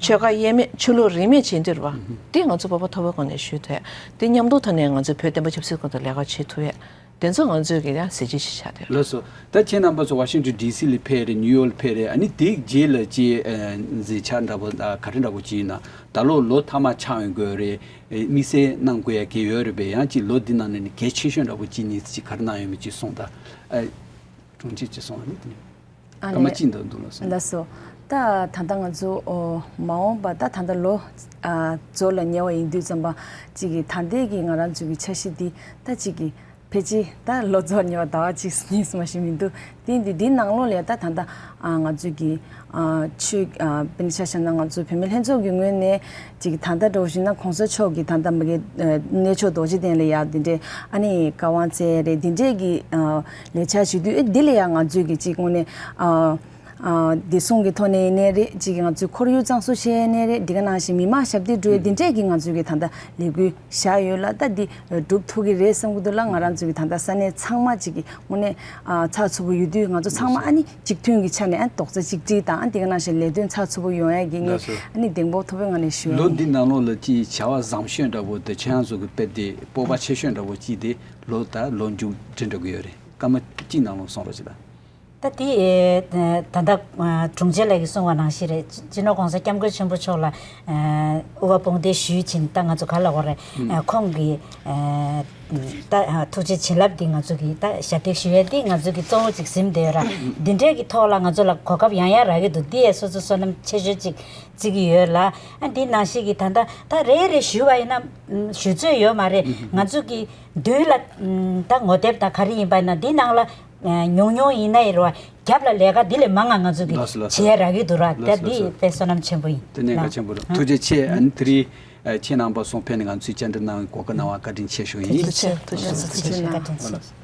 ཆོལ་ཁ་དབྱེ་མེད། ཆོས་ལུགས་རིས་མེད་བྱེད་འདི་རེད་བ། ཨུ་ཧུ། དེ་ང་ཚོ་སྤོབས་པ་མཐོ་པོའི་སྒོ་ནས་ཞུ་ཐུབ་ཡ། དེ་མཉམ་དུ་ཐོག་ནས་ང་ཚོས་བོད་བསྟན་པ་ཆབ་སྲིད་སྐོར་དུ་ལས་ཀ་བྱེད་ཐུབ་ཡ། དེ་ཚོ་ང་ཚོས་ཀྱི་ཡང་གཟི་བརྗིད་ཅིག་ཆགས་བསྡད་ཡོད། ལགས་སོ། ད་ཁྱེད་རྣམ་པ་ཚོ་ཝ་ཤིང་ཊོན་ཌི་སི་ལ་ཕེབས་རེད། ནིའུ་ཡོག་ལ་ཕེབས་རེད། ཨ་ནི་དེའི་རྗེས་ལ་ཅིག་ཨ་མཛད་འཆར་འདྲ་པོ་ཨ་ག་རེ་འདྲ་པོ་ཅིག་ཡིན་ན། ད་ལོ་ལོ་མཐའ་མ་ཆགས་ཡོང་དགོས་རེད། ཨེ་དམིགས་བསལ་གནང་དགོས་ཡ་གལ་ཡོད་རེད་པས། ཡང་ཅིག་ལོ་འདི་ནང་ནས་ནི་གལ་ཆེ་ཤོས་འདྲ་པོ་ཅིག་ནི་ཅིག་ག་རེ་གནང་ཡོད་མེད་ཅིག་གསུངས་དང་། ཨ་དྲུང་ཆེ་ཅིག་གསུངས། ཨ་ནི་དེ་ནི་ཨ་སྐར་མ་ནི་གཅིག་འདུག་འདུག་ལགས་སོ། ལགས་སོ། ད་ད་ལྟ་ང་ཚོ་ཨོ་མ་འོངས་པ་ད་ད་ལྟ་ལོ་ཨ་རྫོགས་ལ་ཉེ་བ་ཡིན་དུས་ཙམ་པ་ཅིག་གི་ད་ལྟའི་གི་ང་རང་ཚོའི་གི་འཆར་གཞི་འདི་ད་ཅིག་གི་ཕལ་ཆེར་ད་ལོ་རྫོགས་ཉེ་བ་ཟླ་བ་གཅིག་གཉིས་མ་ཞིག་མི་འདུག་དེ་འདི་འདི་ནང་ལོགས་ལ་ད་ད་ལྟ་ཨ་ང་ཚོའི་གི་ཨ་ཆོས་ཨ་དཔེར་ན་ཆ་བཞག་ན་ང་ཚོ་བུད་མེད་ལྷན་ཚོགས་ཀྱི་ངོས་ནས་ཅིག་ད་ལྟ་འགྲོ་བཞིན་ན་གོང་ས་མཆོག་གི་ད་ལྟ་མ་གི་ཨ་གནས་མཆོག་རྡོ་རྗེ་གདན་ལ་ཡ་འདི་འདྲའི་ཨ་ནི་བཀའ་དབང་སྩལ་རེད། འདི་འདྲའི་གི་ཨ་ལས་འཆར་བྱེད་དུས་ཨེ་འདི་ལ་ཡ་ང་ཚོའི་གི་ཅིག་དངོས་གནས་ཨ་ཨ་བདེ་སྲུང་གི་ཐོག་ནས་ཡིན་ནའི་རེད། ཅིག་ང་ཚོའི་ཁོར་ཡུག་གཙང་བཟོ་བྱས་ནའི་རེད། འདི་ག་ནང་བཞིན་མི་མང་ཞབས་འདེགས་སྒྲུབ་ཡས་འདི་འདྲས་ཀྱི་ང་ཚོའི་གི་ད་ལྟ་ལས་འགུལ་བཞག་ཡོད་ལ། ད་འདི་སྒྲུབ་ཐུབ་ཀྱི་རེད་བསམ་གྱི་འདུག་ལ། ང་རང་ཚོའི་གི་ད་ལྟ་ས་གནས་ཚང་མ་ཅིག་གི་དངོས་གནས་ཨ་ཚགས་ཚུད་པོ་ཡོད་དུས་ང་ཚོ་ཚང་མ་ཨ་ནི་གཅིག་མཐུན་གྱི་ཆ་ནས་ཨ་རྡོག་རྩ་གཅིག་སྒྲིལ་དང་ཨ་འདི་ག་ནང་བཞིན་ལས་དོན་ཚགས་ཚུད་པོ་ཡོང་ཡས་ཀྱི་ངས་ལགས་སོ། ཨ་ནི་གདེང་སྤོབས་མཐོ་པོའི་ངང་ནས་ཞུ་ཡ་ལོ་ཡིན། འདི་ནང་ལོགས་ལ་ཅིག་བྱ་བ་བཟང་ཤོས་འདྲ་པོ་དེ་ཁྱེད་རང་ཚོ་གི་དཔེ་དེ་སྤོབས་པ་ཆེ་ཤོས་འདྲ་པོ་ཅིག་དེ་ལོ་ད་ལོ་མཇུག་སྒྲིལ་འགྲོ་གི་ཡོད་རེད། སྐར་མ་གཅིག་ནང་ལོགས་གསུང་རོགས་བྱེད་དང་། ད་དེ་ད་ལྟ་དྲུང་ཆེ་ལགས་ཀྱིས་གསུངས་པ་ནང་བཞིན་རེད། སྤྱི་ནོར་༸གོང་ས་༸སྐྱབས་མགོན་ཆེན་པོ་མཆོག་ལ་དབུ་བ་དཔུང་འདེགས་ཞུས་ཕྱིན་ད་ང་ཚོ་ག་ལ་གོ་རེད། ཁོང་གིས་ད་ཐུགས་རྗེ་བྱིན་རླབས་འདི་ང་ཚོ་གིས་ད་ཞབས་འདེགས་ཞུ་ཡས་འདི་ང་ཚོ་གི་གཙོ་བོ་ཅིག་ཟིན་བསྡད་ཡོད་ར། འདི་འདྲས་ཀྱི་ཐོག་ལ་ང་ཚོ་ལ་གོ་སྐབས་ཡང་ཡང་རག་གི་འདུག་འདི་ཡས་སོ་སོ་བསོད་ནམས་ཆེ་ཤོས་ཅིག་བརྩི་གི་ཡོད་ལ། ཨ་འདི་ནང་བཞིན་གྱི་ད་ལྟ་ད་རེ་རེ་ཞུས་པ་ཡིན་ན་ཞུ་ཚོད་ཡོད་མ་རེད། ང་ཚོ་གི་མདུན་ལ་ད་ངོ་དེབ་དང་ག་རེ་ཡིན་པ་ཡིན་ན་འདི་ནང་ལ་ཉུང་ཉུང་ཡིན་ན་ཡིན་རུང་རྒྱབ་ལ་ལས་ཀ་འདི་ལས་མང་ང་ང་ཚོ་གི་ལགས་སོ་ལགས་སོ། བྱེད་ཡ་རག་གི་འདུག་ར། ལགས་ད་སོ་ལགས་འདི་སོ། དཔེ་བསོད་ནམས་ཆེན་པོ་ཡིན། དེ་ནས་ལགས་གལ་ཆེན་པོ་རེད། ཐུགས་རྗེ་ཆེ། ཨ་ནི་དེ་རིང་ཨ་ཁྱེད་རྣམ་པ་གསུམ་ཕེབས་ནས་ང་ཚོའི་བཅར་འདྲི་གནང་བའི་གོ་སྐབས་གནང་བར་བཀའ་དྲིན་ཆེ་ཞུ་ཡིན། ཐུགས་རྗེ་ཆེ། ཐུགས་རྗེ་ཆེ། བཀའ་དྲིན་ཆེ། ལགས་སོ།